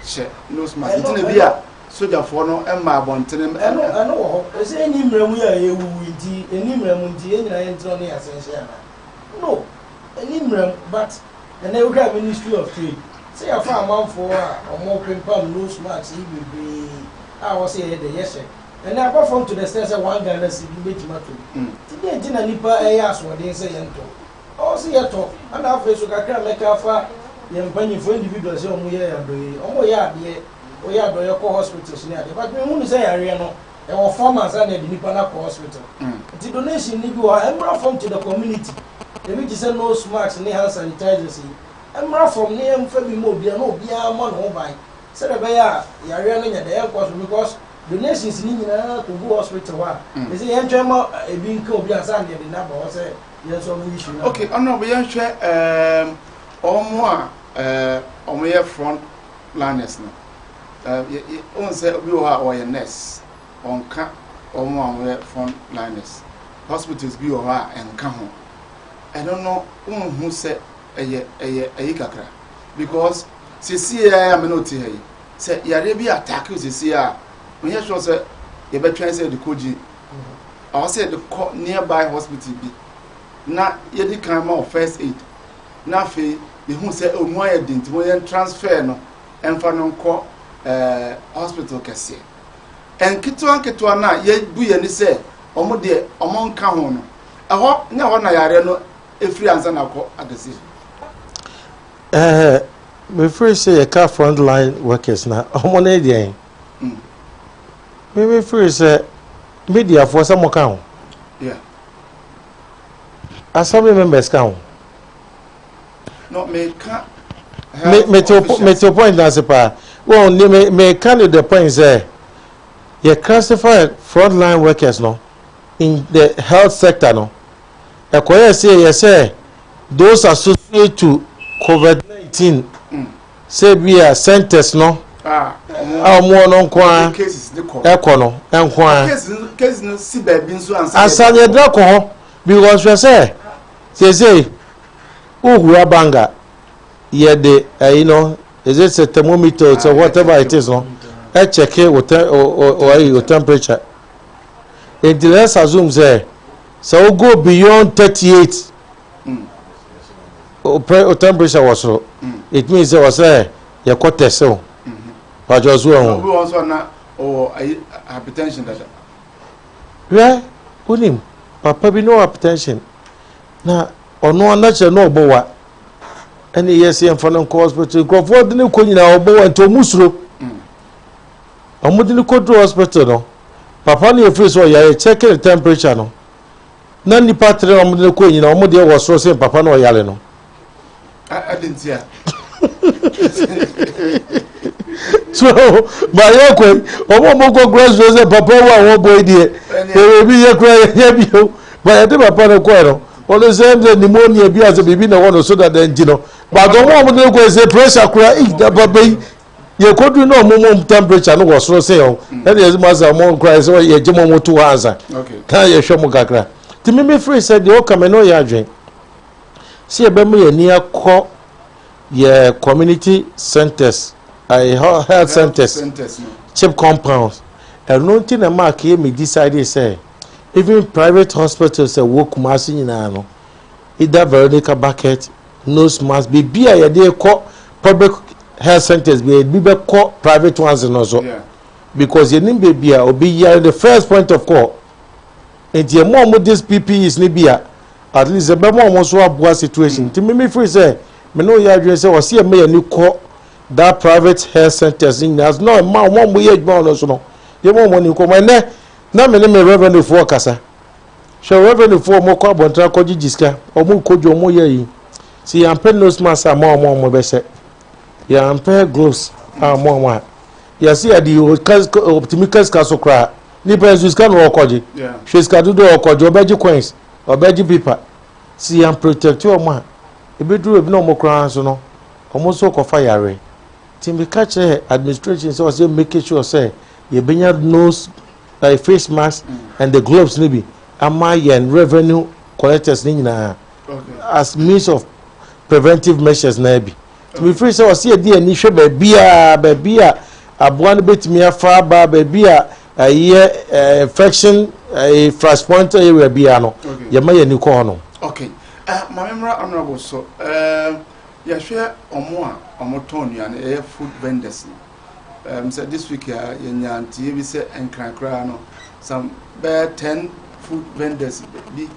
hyɛ nose mask. Nti na bi a sogyafoɔ no ɛma abɔntene. Ɛno wɔ hɔ ɛsɛ ɛni mmerɛ mu yɛ a yɛwuwu nti ɛni mmerɛ mu nti yɛn nyinaa yɛntena ne yɛasɛn hyɛ ana no ɛni mmerɛ mu. But ɛnɛ wohwɛ Ministry of Trade sɛ yɛafa amanfoɔ a ɔmo pempam nose mask yi bebree a wɔsɛ yɛyɛ dɛ yɛhyɛ ɛnɛ aba fam to the extent sɛ 1 Ghana cedi wobɛtumi atɔ bi. Nti deɛ nti na nipa ɛyɛ asoɔden sɛ yɛntɔ? Ɔwɔ sɛ yɛtɔ. Ɛna afei so kakra mɛka afa yɛn mpanyinfoɔ individual sɛ ɔmo yɛ adɔyɛ yi, ɔmo yɛ adeɛ, ɔyɛ adɔyɛ kɔ hospitals ne adeɛ, but mehu ne sɛ yareɛ no ɛwɔ fam ansa na yɛde nipa no akɔ hospital. Nti donation ni bi wɔ ha, ɛmmra fam to the community. Ebi te sɛ nose mask ne hand sanitizers yi, ɛmmra fam ne yɛmfa bi ma obiara na obiara mmɔ ne ho ban sɛdeɛ ɛbɛyɛ a yareɛ no nyɛ dɛ ɛnkɔ so, because donations ni nyinaa kɔgu hospital hɔ a ɛsɛ yɛntwɛn ma ebi nka obi ansa na yɛde n'aba hɔ sɛ yɛn nso ɔmo issue no. Okay, ɔno yɛnhwɛ ɔmo a ɔmo yɛ front liners no. Ohun sɛ obi wɔ hɔ a ɔyɛ nurse, ɔnka ɔmo a ɔmo yɛ front liners. Hospitals bi wɔ hɔ a ɛnka ho. Ɛno no wonhu sɛ ɛyɛ ɛyɛ ɛyi kakra because sesie a me ne wo te ha yi, sɛ yareɛ bi attack wo sesie a, menyɛ sure sɛ yɛbɛtwɛn sɛ yɛde kɔ gye. Ɛwɔ sɛ yɛde kɔ nearby hospital bi na yɛdi kan ma wo first aid na afei yɛhu sɛ ɔmu ayɛ den nti mo yɛn transfer no ɛmfa no nkɔ ɛɛ hospital kɛseɛ. Nketewa nketewa no a yɛbu yɛn ani sɛ wɔn deɛ wɔn nka ho no, ɛhɔ nyɛ hɔ na yareɛ no efiri ansa na akɔ akɛseɛ. Ɛɛ mefiri sɛ yɛka front line workers na wɔn ne deɛn? Me mefiri sɛ mediafoɔ sɛ mo ka ho. Assembly members ka ho. No, meka me me te me te point na ase paa. Well, ne me me ka ne the point sɛ yɛ classify frontline workers no in the health sector no. Ɛkɔyɛ sɛ yɛ sɛ those associated to COVID-19 sɛ bi a centers no a wɔn wɔ no nko ara ɛkɔ no nko ara. Ansa na yɛde akɔ hɔ because hwɛ sɛ seesei wohura banga yɛde ɛyi no, is it a thermometer or ah, whatever it is no, ɛkyɛke wo te o o temperature. Nti let's assume sɛ sɛ wo go beyond 38, o temperature wɔ soro, it means sɛ ɔsɛ yɛkɔ test o pàtó so ɛho. Obi wɔn nso na ɔwɔ ayi hypertension dada. Hwɛ, wonim papa bi no hypertension na ɔno anakyerɛ na ɔbɔ wa ɛne yɛ sɛ yɛmfa no nkɔ hospital. Nkurɔfoɔ de ne kɔ nyinaa ɔbɔ wa nti ɔmo suro. Ɔmo de ne kɔduru hospital no, papa no yɛfiri sɛ ɔyare, check ne temperature no na nipa tere na ɔmo de ne kɔ nyinaa, ɔmo deɛ wɔ soro sen papa no ɔyare no. Adi nti a. So ba yɛ kɔ yi, ɔmo a ɔmo kɔ kura suro sɛ papa wo a wɔbɔ yi deɛ yɛwɔ bi yɛ kura yɛ nyɛ bio. Ba yɛde papa no kɔɛ no, ɔno sɛ ɛm sɛ pneumonia bi asɛ biribi na ɛwɔ no so dada nti no, but ɔmo a ɔmo de no kɔɛ sɛ pressure kura yi na papa yi yɛkɔduru na ɔmo mo temperature no wɔ soro sɛ ɔn ɛna yɛsɛ mo asɛ ɔmo kura sɛ yɛgye mo mo to hɔ ansa na yɛhwɛ mo kakra. Nti mímí firi sɛ deɛ ɔka mi no yɛ adwene sɛ yɛbɛma yɛn ani akɔ yɛ community centers, health centers, chip compounds. Ɛno nti na mark yɛ mi decide sɛ even private hospitals ɛwɔ Kumasi nyinaa no, either Veronica bucket, nose mask, biribi a yɛde kɔ public health centers bi, ebi bɛkɔ private ones no so because yɛnim beebi a obi yare, the first point of call. Nti ɛmo a wɔn this PPEs ni bi a, at least ɛbɛma wɔn nso aboa situation. Nti mímí firi sɛ me ne oyɛ adwene sɛ ɔsi ɛmɛ yɛn ni kɔ that private health centers nyinaa na ɛma wɔn a wɔyɛ adwuma wɔn so no, yɛ wɔn ani kɔ wɔn. Ɛnɛ na me ne me revenue foɔ kasa. Hwɛ, revenue foɔ wɔn kɔ abɔntene akɔgye sika, wɔn kɔ dwa, wɔn yɛ yi si yɛn nose mask ama wɔn a wɔn bɛhyɛ, yɛn gloves ama wɔn a yɛsi yɛde ɔtumi ka sika so koraa. Nipa nso sika na ɔkɔgye, hwɛ sika dodoɔ ɔkɔgye, ɔbɛgye coins, ɔbɛgye paper. Si yɛn protect wɔn a, ebeduru ebi na wɔn koraa nso no, wɔn nso kɔfa yare. Nti meka kyerɛ administration sɛ ɔsɛ make sure sɛ yɛbɛnya nose, like face mask and the gloves ne bi ama yɛn revenue collectors ne nyinaa as means of preventive measures na bi. Nti mefiri sɛ ɔsɛ yɛde ani hwɛ baabi a baabi a aboa no bɛtumi afa aba, baabi a ɛyɛ infection ɛyɛ flashpoint area biara no, yɛma yɛn ani kɔ hɔ no. Okay, maame mmra honourable so. Yɛhwɛ ɔmo a ɔmo tɔn nnuane, ɛyɛ food vendors no, sɛ this week a yɛnya ntie bi sɛ Nkran koraa no, some bɛyɛ 10 food vendors bi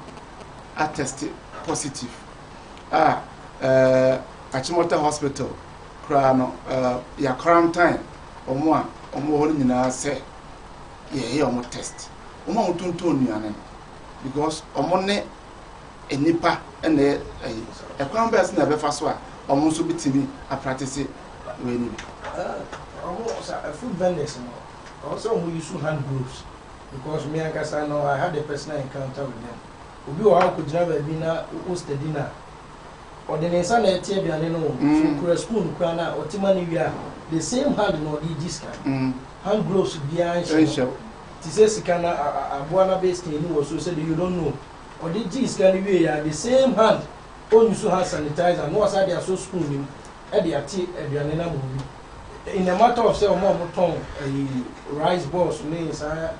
atest positive a Achimota Hospital koraa no, yɛ quarantine ɔmo a ɔmo wɔ hɔ no nyinaa sɛ yɛyɛ ɔmo test, ɔmo a wɔtontɔn nnuane no, because ɔmo ne nipa ɛna ɛyɛ ɛkwan bɛyɛ sɛ na ɛbɛfa so a ɔmo nso bitumi apractice wei ni bi. Ɔmo sa food vendors no, ɔmo sɛ ɔmo use hand gloves because me ankasa no, I had a personal encounter with them. Obi wɔ hɔ a ɔkɔgyina baabi na o steady na ɔde ne nsa na ɛte aduane no o so okura spoon kura na ɔte ma ne wie a, the same hand na ɔde gye sika. Hand gloves biara nhyɛ no. Nhyɛ. Te sɛ sika no aboa no abɛ stain wɔ so sɛdeɛ you don't know. Ɔde gyee sika no wieeɛ a the same hand ɔnuse hand sanitizer na wasan de asɔ spoon no mu de ate aduane no ama obi. In a matter of sɛ wɔn a wɔtɔn ayi rice balls ne saa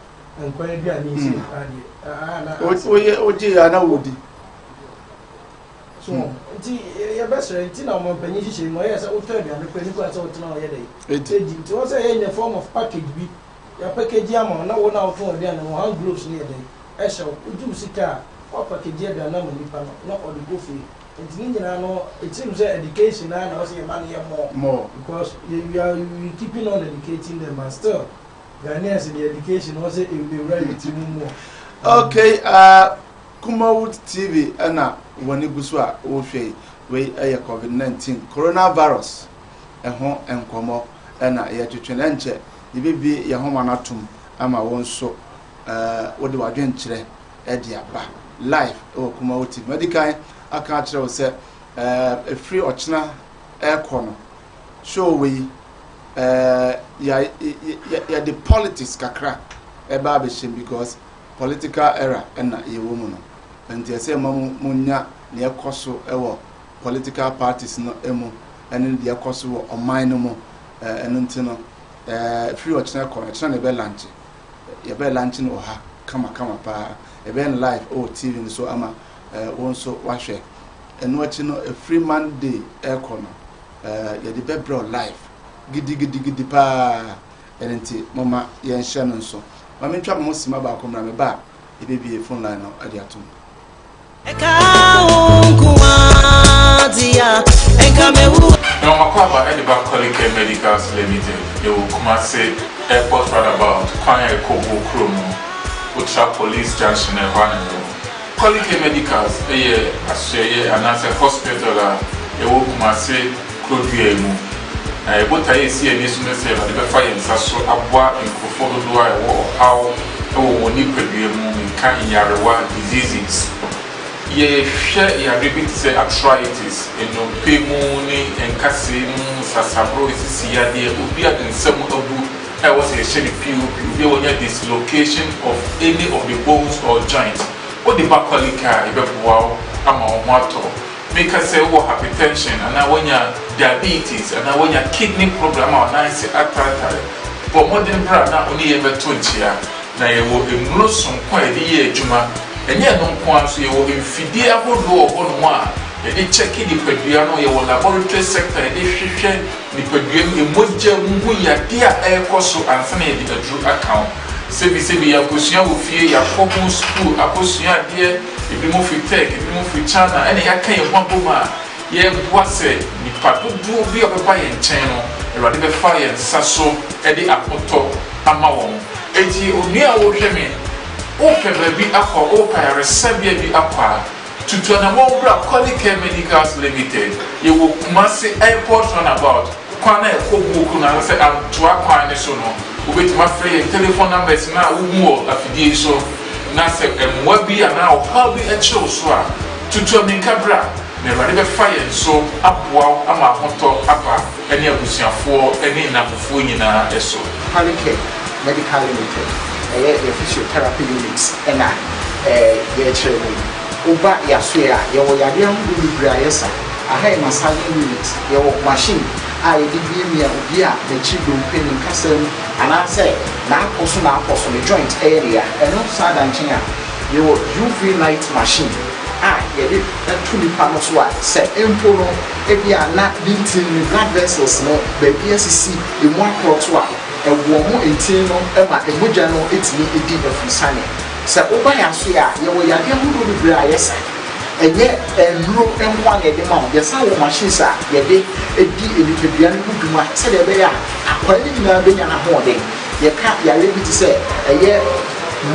nkwan aduane yi sei koraa deɛ ah na asɛ. Woyɛ wogye yɛ a na wodi. So wɔn nti yɛbɛsrɛ nti na ɔmanpanyin hyehyɛ mu ɔyɛ sɛ wotɔ aduane koraa ni kwan sɛ wotena hɔ yɛ dɛ edi nti wɔn sɛ ɛyɛ in a form of package bi yɛapakagyi ama wo na wo na wotɔn aduane no hand gloves no yɛ dɛ ɛhyɛ wo wogye wo sika a woapakagyi aduane no ama nipa no na ɔde kɔ fie nti ne nyinaa no it seems sɛ education naa na wɔsɛ yɛma no yɛ more because we are we keeping on educating them but still Ghanaians the education wɔsɛ ewura yɛ ti mu more. Okay, Kumawood TV na w'ani gu so a worehwɛ yi. Wei yɛ Covid-19, Coronavirus ho nkɔmmɔ na yɛretwetwe no. Ɛnkyɛ yɛbɛbue yɛn nhoma no atom ama wo nso wode w'adwenkyerɛ de aba live wɔ Kumawood TV. Madi kan aka akyerɛ wo sɛ ɛfiri ɔkyena ɛrekɔ no, show wei yɛde politics kakra ɛba abɛhyɛm because Political era na yɛwɔ mu no, nti ɛsɛ yɛma mo mo nya nea ɛkɔ so wɔ political parties no mu ɛne deɛ ɛkɔ so wɔ ɔman no mu. Ɛno nti no, firi ɔkyena kɔ no, ɔkyena na yɛbɛ lanche. Yɛbɛ lanche no wɔ ha kama kama paa. Yɛbɛyɛ no live wɔ TV no so ama wo nso wahwɛ. Ɛno akyi no, ɛfiri Monday ɛkɔ no, yɛde bɛbrɛ wo live gidigidigidi paa. Ɛno nti, momma yɛnhyɛ no nso. Ma mentwa me ho simma baako mmra, meba a, yɛbɛbue phone line no de atom. Na wɔn akwaaba de ba Qualicare Medicals Limited, yɛwɔ Kumasi Airport Roundabout, kwan a ɛkɔ Obuo kurom no, wotra Police Junction a ɛhɔ ara na yɛwɔ. Qualicare Medicals yɛ asoɛeɛ anaasɛ hospital a ɛwɔ Kumasi kurodua yi mu. Na yɛn botaeɛ a ɛsi yɛn ani so ne sɛ Awurade bɛfa yɛn nsa so aboa nkurɔfoɔ dodoɔ a ɛwɔ ɔhaw wɔ wɔn nipadua mu, menka nyarewa, diseases. Yɛhwɛ yareɛ bi te sɛ arthritis, nnompe mu ne nkasɛɛ mu nsasaboro, sisi yadeɛ, obi a ne nsa mu abu a ɛwɔ sɛ yɛhyɛ no POP, obi a wanya dislocation of any of the bones or joint, wode ba Qualicare a, yɛbɛboa wo ama wo ho atɔ wo. Meka sɛ wowɔ hypertension anaa woanya diabetes anaa woanya kidney problem ama wo nan ase ataatae, bɔ mmɔden bra na wo ne yɛn mmɛto nkyea. Na yɛwɔ nnuro sononko a yɛde yɛ adwuma. Ɛnyɛ ɛno nko ara nso, yɛwɔ mfidie ahodoɔ wɔ hɔnom a yɛde kyɛke nipadua no, yɛwɔ laboratory sector a yɛde hwehwɛ nipadua mu mogya mu hu yadeɛ a ɛrekɔ so ansa na yɛde aduro aka wo. Sɛbisɛbi yɛakɔsua wɔ fie, yɛakɔ ho sukuu akɔsua adeɛ, ebinom firi Turk, ebinom firi China, ɛna yɛaka yɛn ho abom a yɛreboa sɛ nnipa dodoɔ bi a wɔbɛba yɛn nkyɛn no, Awurade bɛfa yɛn nsa so de ahotɔ ama wɔn. Enti onua a worehwɛ me, worepɛ baabi akɔ, worepɛ ayaresabea bi akɔ a, Tutu anamɔn bra Qualicare Medicals Limited, yɛwɔ Kumasi Airport Runabout, kwan a ɛkɔ Buokro no anaasɛ Antoa kwan no so no. Wobɛtumi afrɛ yɛn telephone numbers no a wohu wɔ afidie yi so, na sɛ mmoa bi anaa ɔhaw bi kyere wo so a, tutu ammirika bra, na Awurade bɛfa yɛn so aboa wo ama ahotɔ aba ne abusuafoɔ ne nnamfofoɔ nyinaa so. Qualicare Medical Limited, ɛyɛ yɛn physiotherapy unit na yɛrekyerɛ mu yi. Woba yɛasoɛ a, yɛwɔ yadeɛ ahodoɔ bebree a yɛsa. Aha yɛ massaging unit, yɛwɔ machine a yɛde miamia obi a n'akyiri dompe, ne nkasa mu anaasɛ n'apɔ so n'apɔ so, ne joint yɛ ne ya. Ɛno san da nkyɛn a, yɛwɔ UV light machine a yɛde to nipa no so a sɛ mpo no ebia na ne ntini, ne blood vessels no baabi asisi, emu akorɔto a, ɛwɔ mo ntini no ma mogya no tumi di afurusane. Sɛ woba yɛn asoɛe a, yɛwɔ yadeɛ ahodoɔ bebree a yɛsa. Ɛnyɛ nnuro nko ara na yɛde ma wo, yɛsan wɔ machines a yɛde di nipadua no ho dwuma sɛdeɛ ɛbɛyɛ a akwaa no nyinaa bɛnya n'ahoɔden. Yɛka yareɛ bi te sɛ ɛyɛ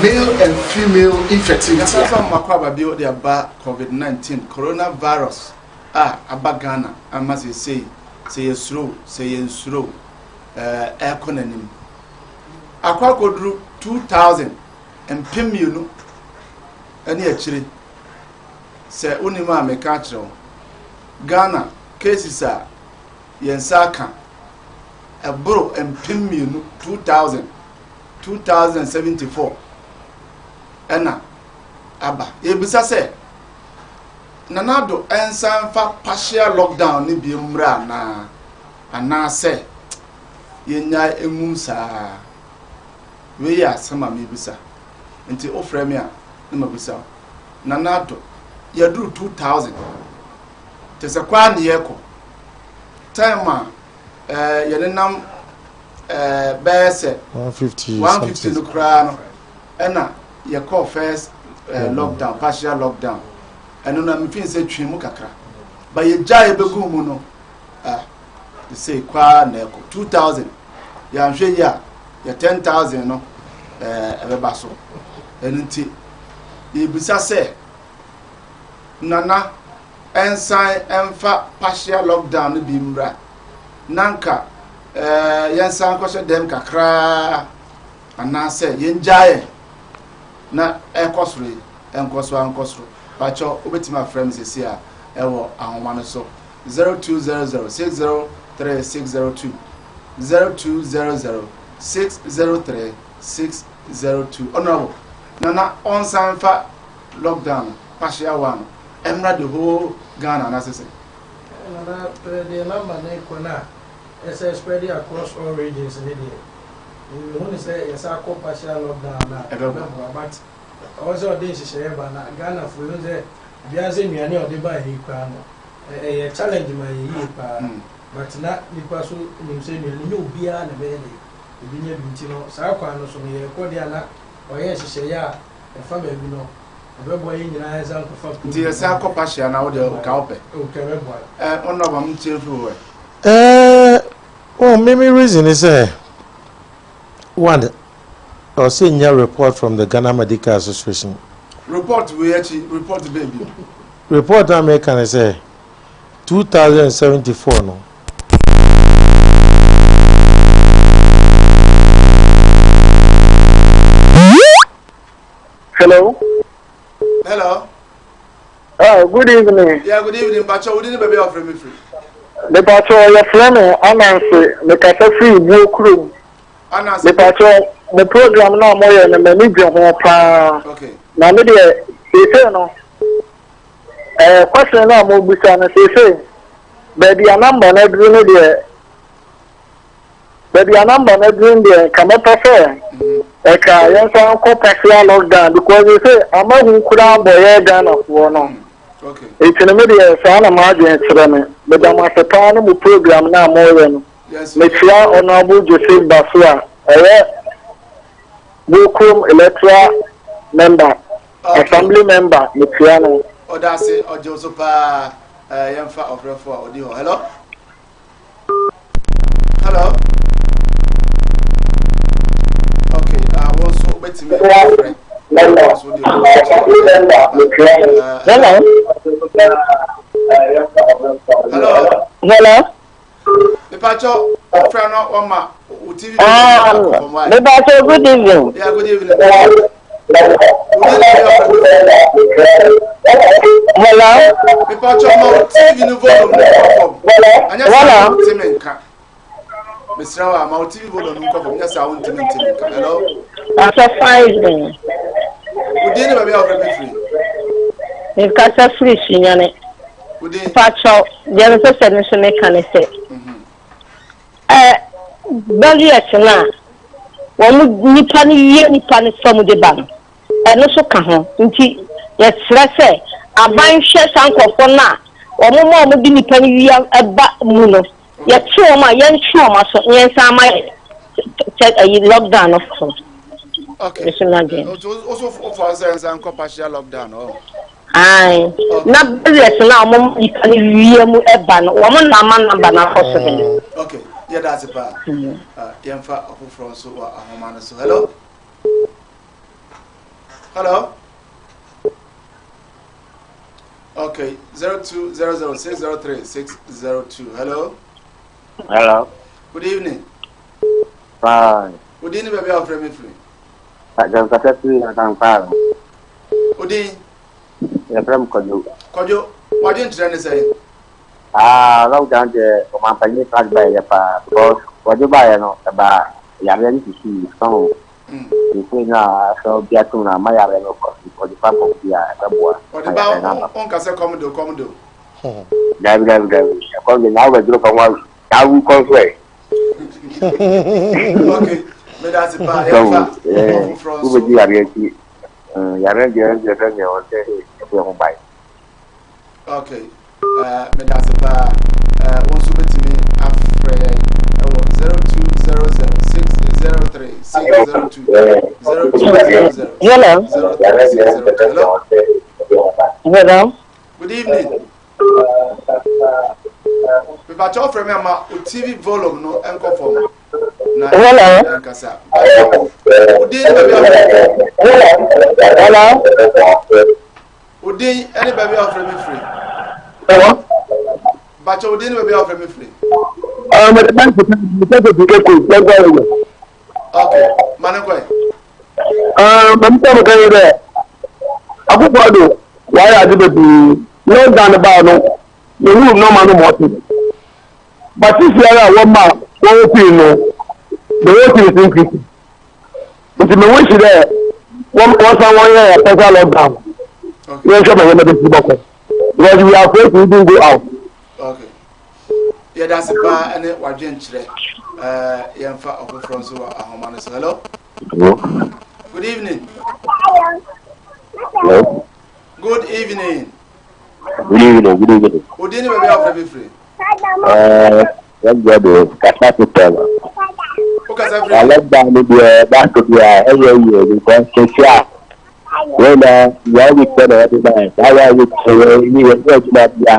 male and female infertility a. Yɛasan nso ama makɔ aba bio de aba Covid 19, Coronavirus, a aba Ghana ama seesei sɛ yɛsuro o, sɛ yɛnsuro o, ɛrekɔ n'anim. Akɔ akɔduru 2000, 2000 ne akyire. Sɛ wonim a meka akyerɛ wo. Ghana cases a yɛn nsa aka ɛboro 2000, 2000. 2074 ɛna aba. Yɛbisa sɛ Nana Addo nsan mfa partial lockdown no bio mmra anaa? Anaasɛ yɛnnyae ngum saa? Wei yɛ asɛm a mebisa. Nti wofrɛ me a na mabisa wo. Nana Addo, yɛaduru 2000. Kyerɛ sɛ kɔ ara ne yɛrekɔ. Time a eh, yɛnenam eh, bɛyɛ sɛ 150 150 no koraa no ɛna yɛkɔɔ first eh, lockdown, partial lockdown. Ɛno na mefii sɛ twe mu kakra. Ba yɛgyae bɛguu mu no, ah, sei kwaa na ɛkɔ 2000 yɛanhwɛ yi a yɛ 10000 no eh, ɛbɛba so. Ɛno nti yɛbisa sɛ Nana ɛnsan ɛmfa partial lockdown no bi mmra na nka eh, yɛnsan nkɔhyɛ dɛm kakraa anaasɛ yɛngyaa yɛn na ɛkɔ soro yi ɛnkɔ so ankɔ soro. Pakyɛ wobɛtumi afrɛ me sɛsi a ɛwɔ ahoma no so 0200 603 602 0200 603 602. Honorable Nana ɔnsan mfa lockdown partial one ɛmmra the whole Ghana anaasɛ sɛ? Nana pɛ deɛ number no kɔ no a ɛsɛ spread across all regions ne deɛ mehu ne sɛ yɛsa kɔ partial lockdown no a ɛbɛboa, but ɔwɔ sɛ ɔde nhyehyɛeɛ ba na Ghanafoɔ yɛhu sɛ obiara sɛ nnuane a ɔde baa yi koraa no ɛyɛ challenge ma yɛ yie paa, but na nipa so nim sɛ nnuane nyɛ obiara na ɛbɛyɛ dɛ ebi nya bi, nti no saa kwan no so no yɛrekɔ deɛ a na ɔyɛ nhyehyɛeɛ a ɛfa baabi no ɛbɛboa yɛn nyinaa yɛnsa nkɔfa. Nti yɛsan kɔ pahyia na wode ka wopɛ ɔka ɛbɛboa. Ɛ ɔno aba m tie mfiri hɔ ɛ. Ɛɛ, well, me me reason is sɛ one, ɔsɛ nya report from the Ghana Medical Association. Report wei akyi report bɛn bi? Report a meka ne sɛ 2074 no. Hello. Hello. Oh, good evening. Yeah, good evening. Bacho, wo din ne baabi a wɔfrɛ me firi? Mepacho, yɛfrɛ me Ananse. Mekasa firi Ibuo kurom. Ananse. Mepacho, mo program no a moyɛ no, m'ani gye ho paa. Okay. Na me deɛ, seesei no, eh, question no a mobisa no, seesei, baabi a number no aduru no deɛ, Baabi a number no aduru no deɛ nka mɛpɛ sɛ ɛka yɛnsan nkɔ partial lockdown because they say ama hu koraa bɔ yɛ Ghanafoɔ no. Eti no me deɛ saa na m'adwene kyerɛ me. Meda mo ase paa ne mo program no a moreyɛ no. Mekyia Honourable Joseph Baso a ɛyɛ Bokurom electoral member, assembly member, mekyia no. Ɔda ase, ɔgye wo so paa. Yɛmfa ɔfrɛfoɔ a ɔdi hɔ. Hello? Hello. Okay, wɔn nso wobɛtumi afrɛ. Hello. Hello. Hello. Mipatɔ ofra no wama o TV. Mipatɔ good evening. Yeah, good evening. Hello. Mipatɔ ma o TV no volume no nkɔ fam. Anyɛ saa o ntumi nka. Mesrɛ wa ma o TV volume no nkɔ fam. Nyɛ saa o ntumi ntumi nka. Hello. Asɔ fine evening. Odin ne baabi a wɔfrɛ mi firi. Mekasa firi Sunyani. Odin. Mipatɔ deɛ mepɛ sɛ me nso meka ne sɛ. Ɛ barriers no a wɔn nnipa no yɛ nnipa no fa mu de ba no, ɛno nso ka ho. Nti yɛsrɛ sɛ aban nhwɛ saa nkurɔfoɔ no a wɔn ma wɔde nnipa no wia ba mu no, yɛkye wɔn a yɛntwe wɔn aso na yɛnsan ma yɛ kyɛ ayi lockdown no foforo. Okay. Ɛso no adwene. Woso wofa sɛ nsa nkɔ partial lockdown oh. Ae, na barriers no a wɔn nipa no wia mu ba no, wɔn na ama number no akɔ soro no. Okay, yɛda ase paa. Ah, yɛmfa ɔfoforɔ nso wɔ ahoma no so. Hello? Hello? Okay, 0200 603 602. Hello? Hello. Good evening. Fine. Good evening, baby. I'll frame free. Ajankata firi Akankwaro. Odin. Yɛfrɛ m Kwadwo. Kwadwo, wadwen kyerɛ ne sɛn? Ah, lockdown deɛ ɔmanpanyin flag baeɛ yɛ paa because wɔde baeɛ no ɛbaa yareɛ no sisii so ho. Seesei no a sɛ obi atom no ama yareɛ no kɔ ɔde fa kɔm bi a ɛbɛboa Ɔde ba ma yareɛ no aba. ɔnka sɛ kɔm de o kɔm de o. Dabi dabi dabi ɛkɔm de na wobɛduru fam wa na awu kɔ nso ɛ. Okay, meda ase paa yɛmfa ɔfoforɔ nso. Wobɛdi yareɛ akyi yareɛ deɛ ɛdeɛ sɛ deɛ ɔsɛ ɛbɔ ho ban. Okay, meda ase paa. Wo nso bɛtumi afrɛ yɛn ɛwɔ 0200 603 602 0200 Hello. 03 602. Hello. Hello. Good evening. Mepakyɛ wofrɛ me ama wo TV volume no nkɔ fam na Hello. nkasa. Wo din ne baabi a wofrɛ Hello. Wo din ne baabi a wofrɛ me firi. Hello. Mepakyɛ wo din ne baabi a wofrɛ me firi. Okay, ma ne nkɔe. Mɛmpa mo kan yi dɛ Akufo Addo wayɛ adze bebree lockdown baa no yɛhuu nɔɔma no ma ɔte but sisi ara a wɔma wɔwɔ pii no the whole thing is increasing nti me wish dɛ wɔn san wɔn yɛ yɛ partial lockdown yɛn hwɛ ma yɛn bɛ ti bɔkɔ because we are afraid to even go out. Okay. Yɛda ase paa ne wadwenkyerɛ. Yɛmfa ɔfoforɔ nso wɔ ahoma no so. Hello. Hello. Good evening. Hello. Good evening. Good evening. Good evening. Odin ne baabi a wofrɛ me firi. Yɛn deɛ kasa tetɛ no. Wokasa firi? Na lockdown no deɛ baako bi a ɛyɛ yie because sisi a wei na one week pɛ na wɔde ma yɛ saa one week sɛ yɛ yi yɛ nyɛ adwuma bia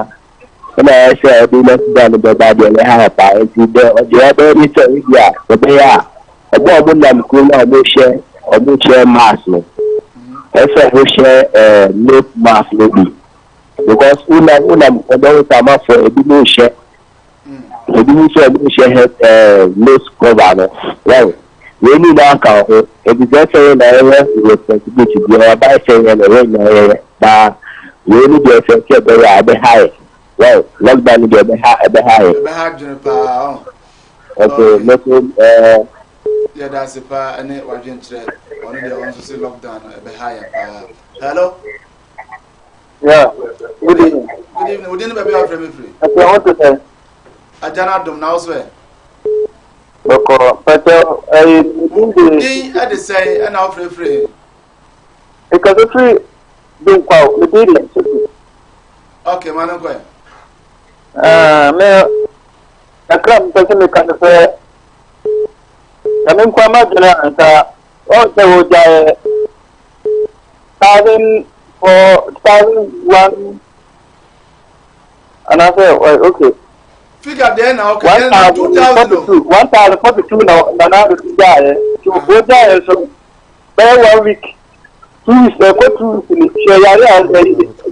ɛna ɛyɛ sɛ ɔde lockdown no bɛba deɛ ɛyɛ ha paa nti dɛ ɔdeɛ ɔbɛyɛ ne sɛ ebi a ɔbɛyɛ a ɔmo a ɔmo nam kurom a ɔmo hyɛ ɔmo hyɛ mask no ɛsɛ ɔmo hyɛ nose mask no bi because wonam wonam ɔbɛwo sɛ amanfoɔ ebi mo hyɛ ebi mo nso ɔmo hyɛ head nose cover no wɔn wei nyinaa ka ho ebi sɛ sɛ yɛ na ɛyɛ responsibility bi ɔba sɛ yɛ na ɛyɛ nyinaa yɛ baa wei ni deɛ sɛ sɛ ɛbɛyɛ a ɛbɛha yɛ wɔn lockdown ni deɛ ɛbɛha ɛbɛha yɛ. Ɛbɛha adwene paa ɔ. Okay, mɛso ɛɛ. Yɛda ase paa ne wadwenkyerɛ ɔno deɛ ɔno nso sɛ lockdown no ɛbɛha yɛ paa. Hello. Yeah, good evening. Good evening. Wo din ne baabi a wofrɛ me firi? Ɛsɛ ho te sɛ. Agya no adom na wo so ɛ? Bɔkɔ, pɛtɛ ɛyɛ din de. Din ɛde sɛn ɛna wofrɛ firi he? Mekasa firi Dunkwaw, me din de Yusufu. Okay, ma no nkɔ ɛ. Ah, me kakra mepɛ sɛ meka no sɛ na me nkwa m'adwene a nka ɔn sɛ wɔgyaeɛ 1004 1001 anaasɛ okay. Figure deɛ na ɔka yɛn na 2000 o. 1042 na nana ado gyaeɛ nti wɔgyaeɛ nso bɛyɛ one week 2 weeks ɛkɔ 2 weeks ni hwɛ yare a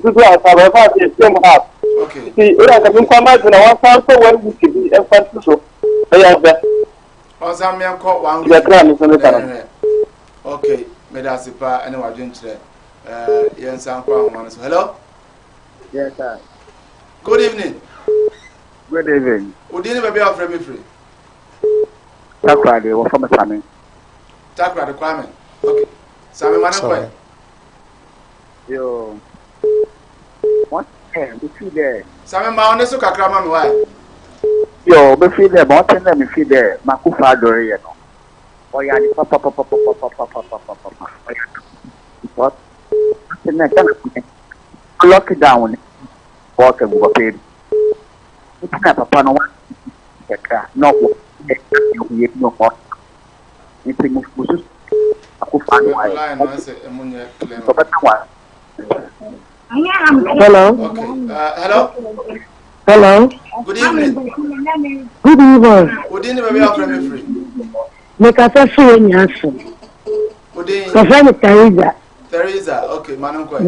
dodo a nsa bɛfa ase ɛsɛm ha nti ɛna nka me nkwa m'adwene a wɔnsan kɔ one week bi ɛmfa nto so ɛyɛ ɔbɛ. Ɔnsan mmea nkɔ one week. Yɛkra me nso meka no. Okay, meda ase paa ɛne wadwenkyerɛ. Yɛn nsa nkɔ ahoma no so. Hello. Yes, sir. Good evening. Good evening. Odin ne baabi a wofrɛ me firi? Takoradi, wɔfrɛ me Sami. Takoradi Kwame. Okay. Sami ma ne nkɔ ɛ. Yo. What? Eh, me feel there. Sami ma ɔne so kakra ma me wae. Yo, me feel there, but one thing me feel there, Makufa adore yɛ no. Ɔyɛ ade papapapapapapapapapa. Ɔyɛ ade. Because ɔte na ɛka na lockdown ne wɔka gu papa bi. Nti na papa no wa kakra na ɔwɔ yɛ bi ɔmɔ. Nti mo mo susu Akufa no ayɛ. Line no sɛ ɛmu nyɛ clear. Ɔbɛka wa. Hello. Okay. Hello. Hello. Good evening. Good evening. Odin ne baabi a wofrɛ me firi? Mekasa firi enya so. Odin. Kɔfrɛ me Teresa. Teresa, okay, ma no nkɔ ɛ.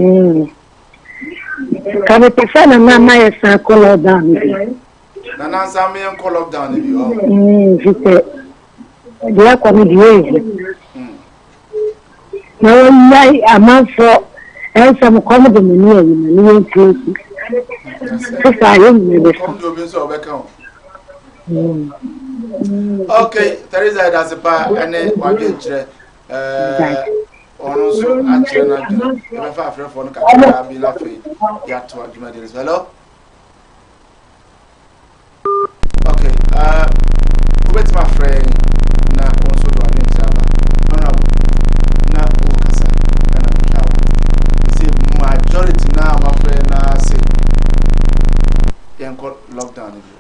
Ka mepɛ sɛ nana ma yɛ san kɔ lockdown no bi. Nana nsa mmea nkɔ lockdown no bi ɔ. Fi sɛ deɛ akɔ no deɛ ɛhu. Na wɔnyae amanfoɔ ɛnsɛm kɔm de mo ne ayi ma ne yɛntie nsi. Sesa yɛ nyina bɛsa. Kɔm de obi nso a ɔbɛka o. Okay, Teresa ɛda ase paa ɛne wadwenkyerɛ. Ɛɛ ɔno nso akyerɛ n'adwene. Yɛbɛfa afrɛfoɔ no kakra bi na afei yɛatoa dwumadie no so. Hello? Okay, wobɛtumi afrɛ yɛn na wo nso de w'adwenkyerɛ aba. Honorable, na wokasa ɛna metwa wo. Ɛsɛ majority na a wɔafrɛ na ase yɛnkɔ lockdown no bio.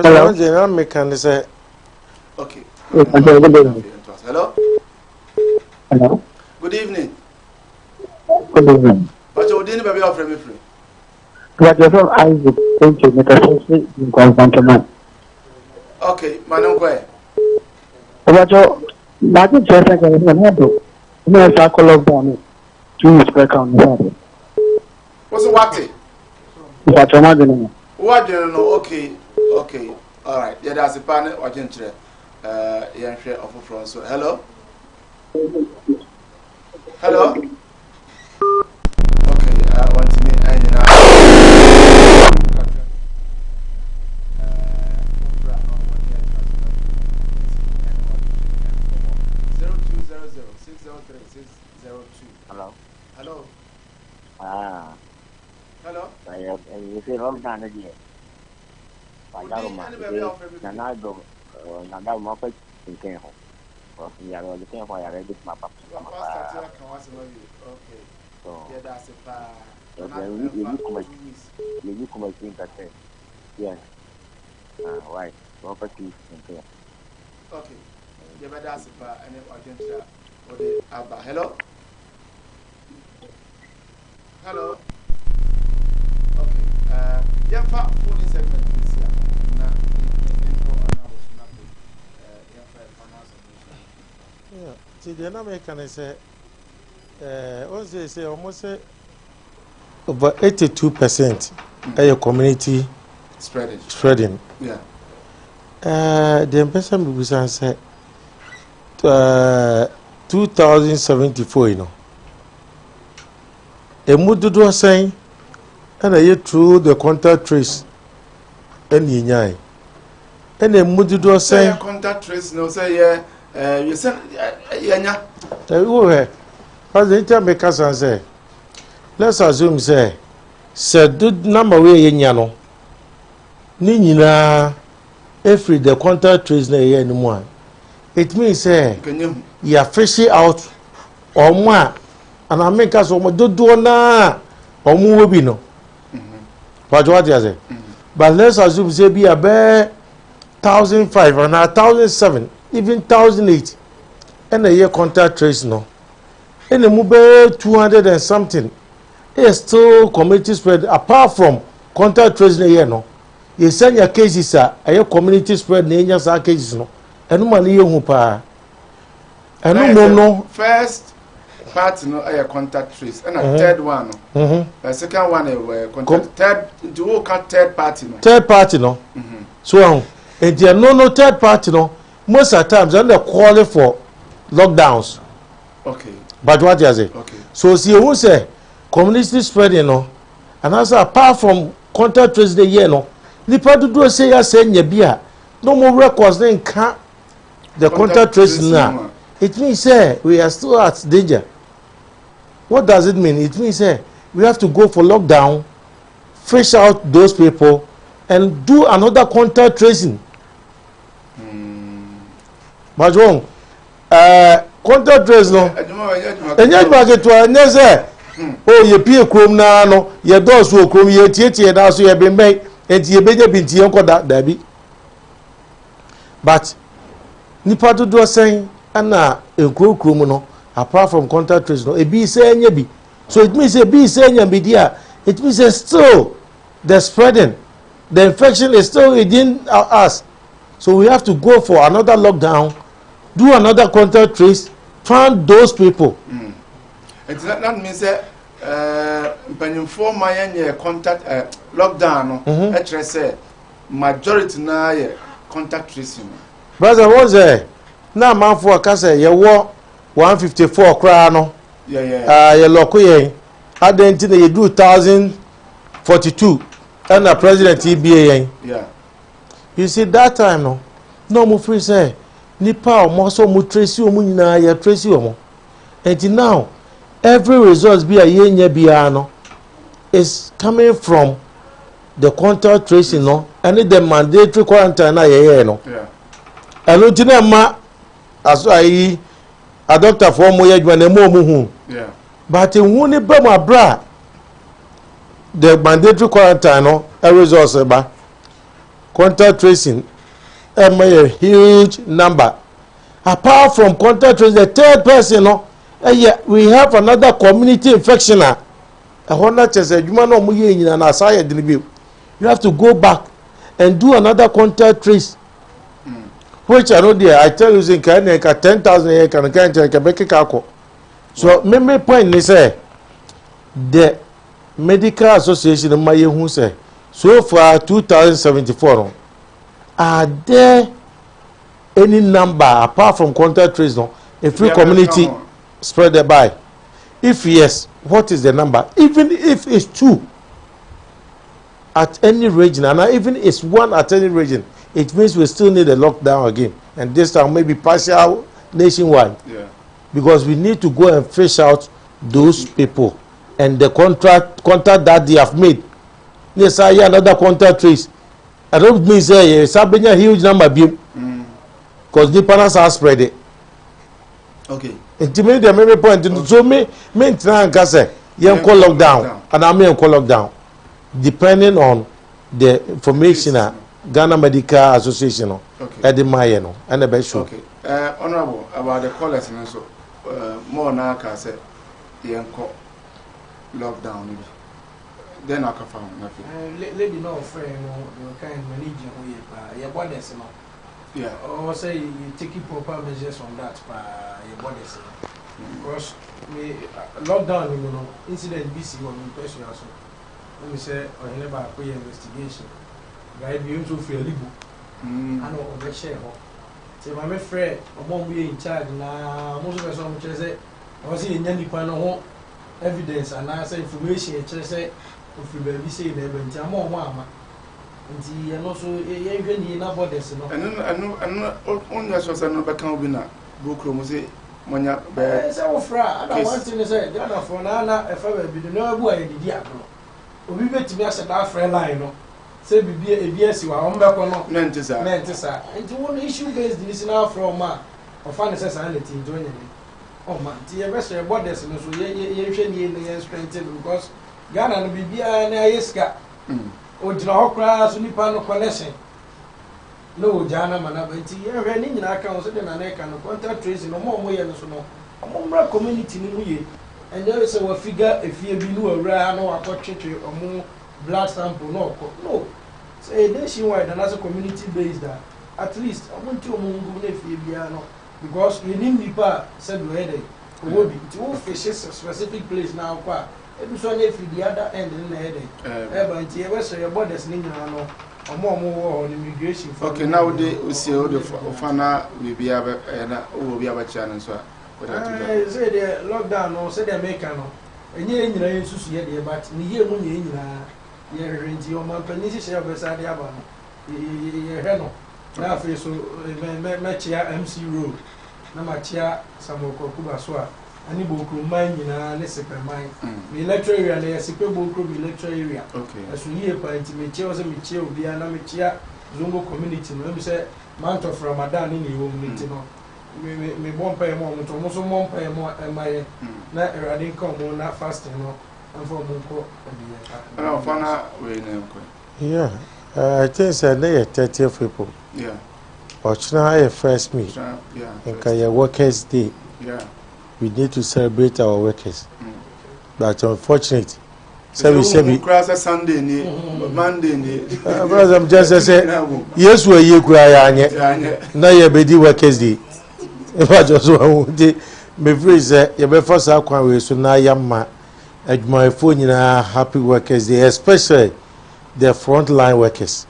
Hello. Deɛ na meka ne sɛ. Okay. Hello. Hello. Good evening. Good evening. Bàtà òdi ní baabi a ɔfrɛ mi firi. Bàtà fún Isaac Nche mekasa fi Nkwankwantoma. Okay, ma ne nkɔ ɛ. Bàtà màdé kyerɛ sɛ kɛlɛ sɛ n'ado ɛna ɛsɛ akɔ lockdown no 2 weeks pɛ kan ne sɛ. Wọ́n sọ wate. Bàtà ɔmo adwene no. Wọ́n adwene no, okay, alright, yɛda ase paa ne wadwenkyerɛ. Yɛnhwɛ ɔfoforɔ nso. Hello, hello. Okay, wɔntumi anyina kakra. Wofra na wɔne atena so na afei ɛne wɔatwetwe nkɔmmɔ. 0200 603 602. Hello. Hello. Ah. Hello. Ɛyɛ sɛ lockdown no deɛ wadaroma nana dɔm nana dɔm ɔkɔ kɛntɛn ho yare ɔde kɛntɛn ho yare bi tuma papa kama paa. Yɛda ase paa. Yɛyi kuma yɛyi kuma ti nkasɛ yɛ ah why ɔkɔ ti kɛntɛn. Okay, yɛbɛda ase paa ɛne wadwenkyerɛ a wɔde aba. Hello. Hello. Okay. Yɛmfa phone segment no si a na yɛnkɔ ɔno abɔso no afei yɛmfa yɛ final submission. Yeah, nti deɛ na meka ne sɛ ɔn sɛ ɔmo sɛ over 82% ɛyɛ community spreading. Spreading. Deɛ mpɛ sɛ mebisa sɛ 2074 yi no, emu dodoɔ sɛn ɛna ɛyɛ through the contact trace ɛna enyae, ɛna emu dodoɔ sɛ sɛn yɛ contact trace no, sɛ yɛ yɛ sɛ yɛnya? Ɛwɔ hɛ president nti a meka san sɛ let's assume sɛ do number wei a yɛnya no ne nyinaa efiri the contact trace na ɛyɛ no mu a, it means sɛ nkɛnyɛ hu yɛafish out ɔmo a anaa menka sɛ ɔmo dodoɔ naa ɔmo wɔ bi no pàtó wate ase. But let's assume sɛ bi a bɛɛ 1,500 anaa 1,007, even 1,008 ɛna ɛyɛ contact trace no, ɛna mu bɛɛ 200 and something ɛyɛ still community spread. Apart from contact trace na ɛyɛ no, yɛsɛ nya cases a ɛyɛ community spread na ɛnya saa cases no, ɛno ma no yɛ hu paa. Ɛno mmom no First part no ɛyɛ contact trace, ɛna third one no, the second one ɛyɛ contact, third nti wo ka third party no. Third party no so ɛho nti ɛno no, third party no, most of the times ɛno de call for lockdowns. But what you say? So si ehu sɛ community spreading no anaasɛ apart from contact tracing de yɛ no, nipa dodoɔ sɛ yɛasɛ nya bi a no mo records ne nka the contact tracing na, it means say we are still at danger. What does it mean? It means say we have to go for lockdown, fish out those people and do another contact tracing. But wɔn contact trace no ɛnyɛ adwuma ketewa. Ɛnyɛ sɛ o yɛpie kurom naa no, yɛdɔɔso wɔ kurom, yɛtietie naa so, yɛbɛnbɛn nti yɛbɛnya bi nti yɛnkɔ da daabi. But nipa dodoɔ sɛn ɛna nkuro kurom no, apart from contact trace no, ebi sɛ ɛnyɛ bi? So it means ebi sɛ ɛnya bi di a, it means say still the spreading, the infection is still within us. So we have to go for another lockdown, do another contact trace, find those people. Nti na mean sɛ mpanyinfoɔ ma yɛn nyɛ contact lockdown no, ɛkyerɛ sɛ majority naa yɛ contact tracing no. Brother, wɔn sɛ na amanfoɔ aka sɛ yɛwɔ 154 koraa no, yɛ lock yɛn adan nti na yɛduru 1,042 ɛna president yi bie yɛn. You see, that time no na wɔn firi sɛ nipa a wɔn sɛ wɔn trace wɔn nyinaa, yɛ trace wɔn. Nti now every result bi a yɛnya biara no is coming from the contact tracing no ɛne the mandatory quarantine na yɛyɛɛ no. Ɛno nti na ɛma aso ayi adɔktafoɔ mo yɛ adwuma na ɛma ɔmo hu. But ehu ne ba mu abere a the mandatory quarantine no results ba, contact tracing ɛma yɛ huge number. Apart from contact tracing, the third person no ɛyɛ we have another community infection a ɛhɔ na kyerɛ sɛ adwuma na ɔmo yɛ nyinaa na asa yɛ den bio. You have to go back and do another contact trace, which I know there, I tell you say nka ɛna nka 10,000 yɛ nka nka nkyɛn nka bɛkeka akɔ so. Me point ni sɛ the medical association ma yɛ hu sɛ so far 2074 no, are there any number apart from contact trace no if free community spread thereby? If yes, what is the number? Even if it's two at any region, and even it's one at any region, it means we still need a lockdown again, and this time maybe partial nationwide, because we need to go and fish out those people and the contact that they have made. Yes, I hear another contact trace. I don't mean say yes, I been a huge number bi because nipa na sa spread it. Nti mi deɛ, mi point okay. So mi ntena nka sɛ yɛn kɔ lockdown anaa mi yɛn kɔ lockdown, depending on the information a Ghana Medical Association no ɛde maa yɛ no ɛna ɛbɛ show. Okay, honourable, about the callers no so more na aka sɛ yɛn kɔ lockdown no bi, then aka fa ho na fi. Lady náà ɔfrɛ no deɛ, ɔka yɛn no m'ani gye ho yie paa. Yɛ borders no, ɔwɔ sɛ you take proper measures on that paa, yɛ borders no, because me lockdown ni mu no, incident bi si wɔ mi mpɛsua so. Ɛmi sɛ ɔhene baako yɛ investigation guy bi nso firi Alibu ana ɔbɛhyɛ hɔ, nti maame frɛ ɔmo a ɔmo yɛ in charge na ɔmo nso pɛ sɛ ɔmo kyerɛ sɛ ɔwɔ sɛ yɛnya nipa no ho evidence anaasɛ information ɛkyerɛ sɛ ofiri baabi sei na ɛbɛ, nti ama ɔmo ama. Nti ɛno nso yɛnhwɛ ne yie na borders no. Ɛno ɔnyɛ sɔ sɛ ɛno bɛka wo bi na bukuro mu sɛ monya bɛɛ. Ɛɛ, sɛ wofrɛ a ana Case. One thing ne sɛ Ghanafoɔ na ana ɛfa baabi no nneɛma bi a yɛdidi agorɔ, obi bɛtumi ahyɛ da afrɛ line no sɛ biribi ebi asi hɔ a ɔmo bɛkɔ no. Na nte saa. Na ɛnte saa. Nti wo no issue based ni si na afrɛ ɔmo a ɔfa ne sɛ saa na ti nti ɔnyɛ ne ɔma. Nti yɛbɛsrɛ, borders no so yɛ yɛ yɛnhwɛ ne yie na yɛn strengthen no, because Ghana no biribiara na ayɛ sika. Ogyina hɔ koraa so nipa no connection na ogyaa no ama n'aba. Nti yɛhwɛ ne nyinaa ka ho sɛdeɛ nana ɛka no, contact tracing no, ɔmo a ɔmo yɛ no so no, ɔmo mmra community no mu yie. Ɛnyɛ sɛ wafiga efie bi ne wawura ha na wakɔtwetwe ɔmo blood sample na ɔkɔ no. Sɛ ɛyɛ nationwide anaasɛ community based a, at least ɔmo nti ɔmo ngu na efie biara no, because yɛnim nipa a sɛbi ɔyɛ dɛ ɔwɔ bi. Nti wo fish specific place na akɔ a, ebi so ɔnyɛ firi the other end no na ɛyɛ dɛ ɛba. Nti yɛbɛsrɛ, yɛ borders ne nyinaa no, ɔmo a ɔmo wɔ hɔ no, immigration fo. Okay, na wode osie wode fa na biribi abɛ ɛyɛ na wowɔ bi abɛkyerɛ no nso a wode ato dwa. Ɛɛ, sɛ deɛ lockdown no, sɛdeɛ meka no, ɛnyɛ yɛn nyinaa yɛn susu yɛ deɛ, but ne yie mu nyɛ yɛn nyinaa yɛhwehwɛ. Nti ɔmanpanyin hyehyɛ a ɔbɛsa de aba no, yɛhwɛ no. Na afei so mɛ mɛ mɛkyea MC Road na makyea Samuel Kwakuba so a ɛne Bokurman nyinaa ne Sepɛman. Me electoral area no yɛ Sepe Bokuro electoral area. Ɛso yie paa, nti mekyea wɔ sɛ mekyea obiara na mekyea Zongo community no. Ɛmu sɛ month of Ramadan ne ne ɛwɔ mu no, nti no me me mebɔ mpaeɛ ma ɔmo, nti ɔmo nso mmɔ mpaeɛ ma ɛma yɛ na Awurade nka ɔmo na fasting no ɛmfa ɔmo nkɔ awieɛ pa. Ɛna ɔfa na wei na nkɔ. Yeah, I think sɛ ne yɛ 30th April. Ɔkyena yɛ 1st May. Nka yɛ Workers' Day. We need to celebrate our workers. But unfortunately, sɛbi sɛbi. Kura sɛ Sunday ni, Monday ni. Brother, I'm just say Yesu ayi kura yɛ anyɛ na yɛ bɛ di Workers' Day. Ìbàjọ́ so wɔn nti mefiri sɛ yɛbɛfa saa kwan wei so na yɛama adwumayɛfoɔ nyinaa happy Workers' Day, especially the frontline workers,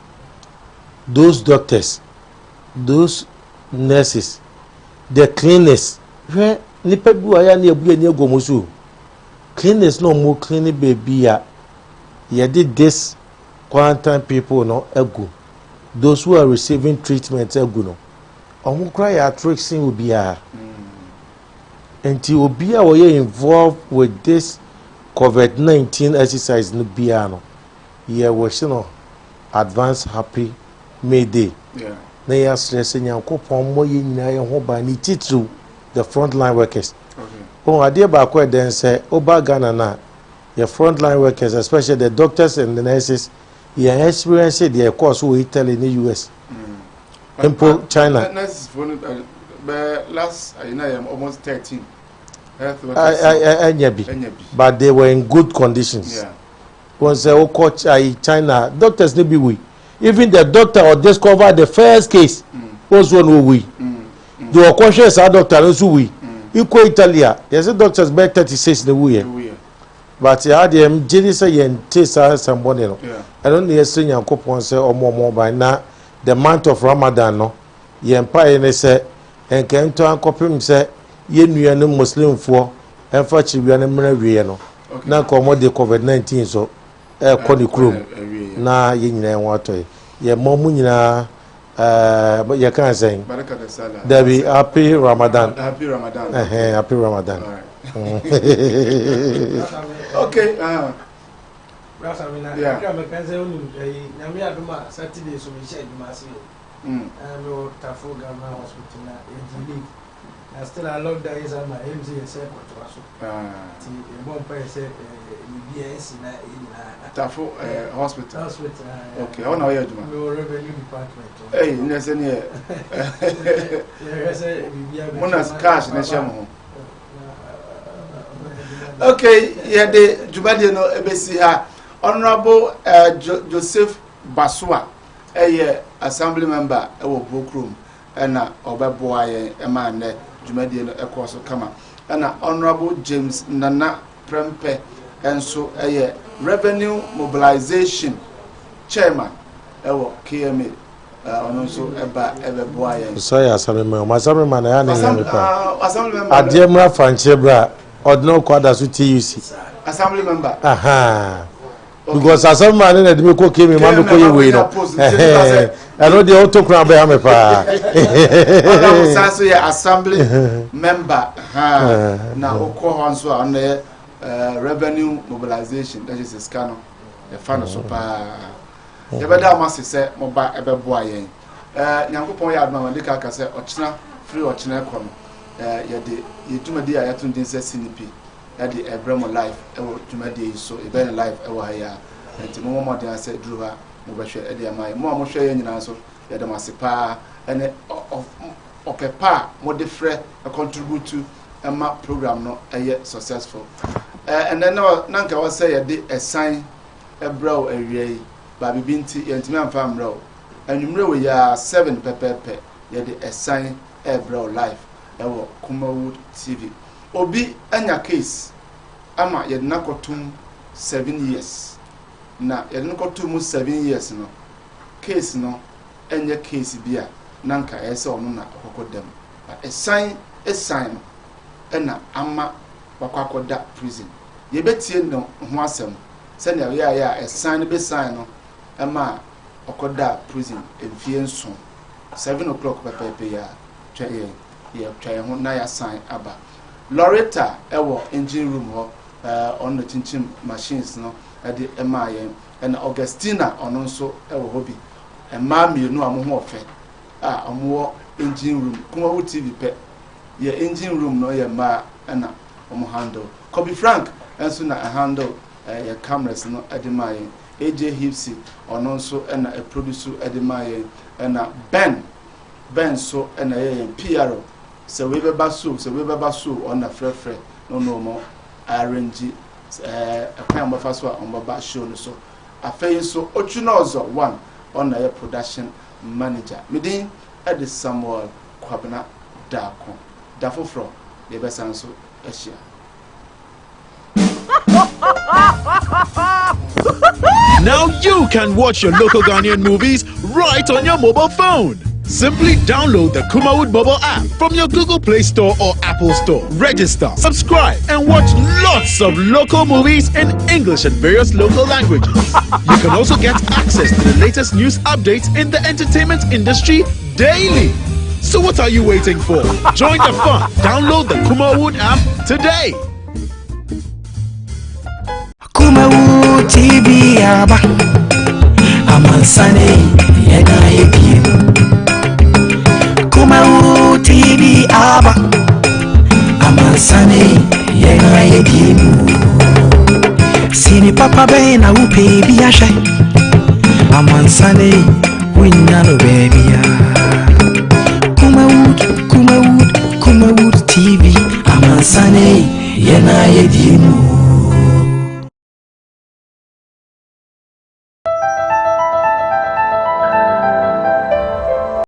those doctors, those nurses, the cleaners. Hwɛ, nipa bi wɔ ayɛ ne ebu ani egu wɔn so. Cleaners na wɔn clean baabi a yɛde this quarantine people no agu, those who are receiving treatment agu no, wɔn kora yɛ at risk sin obiara. Nti obi a ɔyɛ involved with this covid 19 exercise no biara no, yɛ wish no advance happy May Day na yɛasrɛ sɛ Nyankopɔn mmɔ yɛn nyinaa yɛn ho ban, ne titiriw the front line workers. Ohun adeɛ baako a ɛdɛn sɛ woba Ghana no a, yɛ front line workers, especially the doctors and the nurses, yɛn experience deɛ ɛkɔɔ so wɔ Italy ne US, mpo China. Nurses fo no bɛɛ last ayi na yɛ almost 13 health workers. Ɛnyɛ bi, but they were in good conditions. Wɔn sɛ wokɔ ayi China, doctors ne bi wui. Even the doctor or discover the first case, wɔn nso wɔn wui. Deɛ ɔkɔhwɛ saa doctor no nso wui. Ikɔ Italy a, yɛsɛ doctors bɛyɛ 36 na wuyɛ, but yɛ adeɛ m gye di sɛ yɛn te saa nsɛmbɔne no. Ɛno na yɛsrɛ Nyankopɔn sɛ ɔmo ban na the month of Ramadan no, yɛn mpaeɛ ne sɛ nkɛntɔ ankɔpem sɛ yɛn nua no Muslimfoɔ ɛmfa kyiriwia no mmerɛ wieɛ no na nka ɔmo de COVID 19 so ɛɛkɔ ne kurom na yɛn nyinaa ho atɔ yɛ. Yɛn mɔ mu nyinaa yɛka sɛn? Baraka da Sallah. Dabi, happy Ramadan. Happy Ramadan. Ɛhɛn, happy Ramadan. All right. Okay. Brasa mi na kakra mɛka sɛ wonim ɛyi, Nyame adom a, Saturday so mehyɛ adwuma ase o. Mewɔ Tafo Government Hospital na yɛgye leave na still a lockdown yi sa ma ɛyɛ sɛ yɛsɛ kɔtoa so, nti yɛbɔ mpaeɛ sɛ biribiara asi na yɛ nyinaa Tafo hospital. Hospital. Okay. Ɔna ɔyɛ adwuma. Mewɔ revenue department hɔ. Ɛy, ne sɛ neɛ yɛhwɛ sɛ biribiara mo na cash ne hyɛ mo ho. Okay, yɛde dwumadie no ebesi ha. Honourable Joseph Basoa ɛyɛ assembly member ɛwɔ Buokrom, ɛna ɔbɛboa yɛn ɛma nnɛ dwumadie no ɛkɔɔ so kama, ɛna Honourable James Nana Prempeh ɛnso ɛyɛ revenue mobilization chairman ɛwɔ KMA, ɔno nso ɛba ɛbɛboa yɛn. Sɛ yɛ assemblyman, ɔmo assemblyman na ɛyɛ ne yɛn mi pa. Assembly member. Adeɛ mmra fankyerɛ bra ɔde no kɔ ada so TUC. Assembly member. Aha. Because assemblyman ne na ɛde mi kɔ KMA ma mi kɔ yɛ wei no, ɛno deɛ ɔtɔ kura bɛyɛ mi paa. Ɔnam san so yɛ assembly member ha na ɔkɔ hɔ nso a, ɔno yɛ revenue mobilization, that is sika no yɛfa no so paa. Yɛbɛda mo ase sɛ moba ɛbɛboa yɛn. Nyankopɔn yɛ adom a, made ka aka sɛ ɔkyena, firi ɔkyena ɛkɔ no, yɛde yɛ dwumadi a yɛato din sɛ CNP ɛde ɛbrɛ mo live ɛwɔ dwumadie yi so. Yɛbɛyɛ no live ɛwɔ ha yi a, nti mommɔ mmɔden sɛ duru hɔ a mobɛhwɛ ɛde ama yɛn. Mo a mohwɛ yɛn nyinaa nso, yɛda mo ase paa ɛne ɔpɛ pa a mode frɛ contribute ɛma program no ɛyɛ successful. Ɛnɛ na nka wɔ sɛ yɛde ɛsan ɛbrɛ wo awia yi ba, biribi nti yɛntumi amfa mmerɛ wo. Anwummerɛ wɔ yi a, 7 pɛpɛɛpɛ, yɛde ɛsan ɛbrɛ wo live ɛwɔ Kumawood TV. Obi anya case ama yɛde no akɔtum 7 years, na yɛde no kɔtum mu 7 years no, case no ɛnyɛ case bi a na nka ɛyɛ sɛ ɔno na ɔkɔkɔ dam, but ɛsan ɛsan no ɛna ama wakɔ akɔda prison. Yɛbɛtie ne ho asɛm sɛnea ɔyɛ ayɛ a ɛsan no bɛsan no ɛma ɔkɔda prison mfie 7. 7 o'clock pɛpɛɛpɛ yi a, twɛ yɛn, yɛtwa yɛn ho na yɛasan aba. Loretta ɛwɔ engine room hɔ, ɔno na kyinkyim machines no ɛde ɛmaa yɛn, ɛna Augustina ɔno nso ɛwɔ hɔ bi. Mmaa mmienu a wɔn ho ɔfɛ a wɔwɔ engine room, Kumawu TV pɛ yɛ engine room no yɛ mmaa ɛna wɔn handle. Kobe Frank nso na handle yɛ cameras no ɛde maa yɛn. AJ Hipsy ɔno nso ɛna ɛproduce ɛde maa yɛn, ɛna Ben nso ɛna ɛyɛ yɛn PR sɛ wei bɛba so, sɛ wei bɛba so, ɔna frɛfrɛ na ɔno wɔn arrange ɛkwan a wɔbɛfa so a wɔbɛba show no so. Afei nso Otwi na ɔzɔ one, ɔna yɛ production manager. Medin ɛde Samuel Kwabena Daako. Da foforɔ yɛbɛsan so ahyia. Now you can watch your local Ghanaian movies right on your mobile phone. Simply download the Kumawood mobile app from your Google Play Store or Apple Store. Register, subscribe, and watch lots of local movies in English and various local languages. You can also get access to the latest news updates in the entertainment industry daily. So what are you waiting for? Join the fun. Download the Kumawood app today. Kumawood TV aba amansane yɛna yɛbie Kumawood TV aba amansane yɛna yɛbie mu sini papa bɛn na wopɛ bi ahwɛ amansane wonya no baabia Kumawood Kumawood Kumawood TV amansane yɛna yɛdie mu.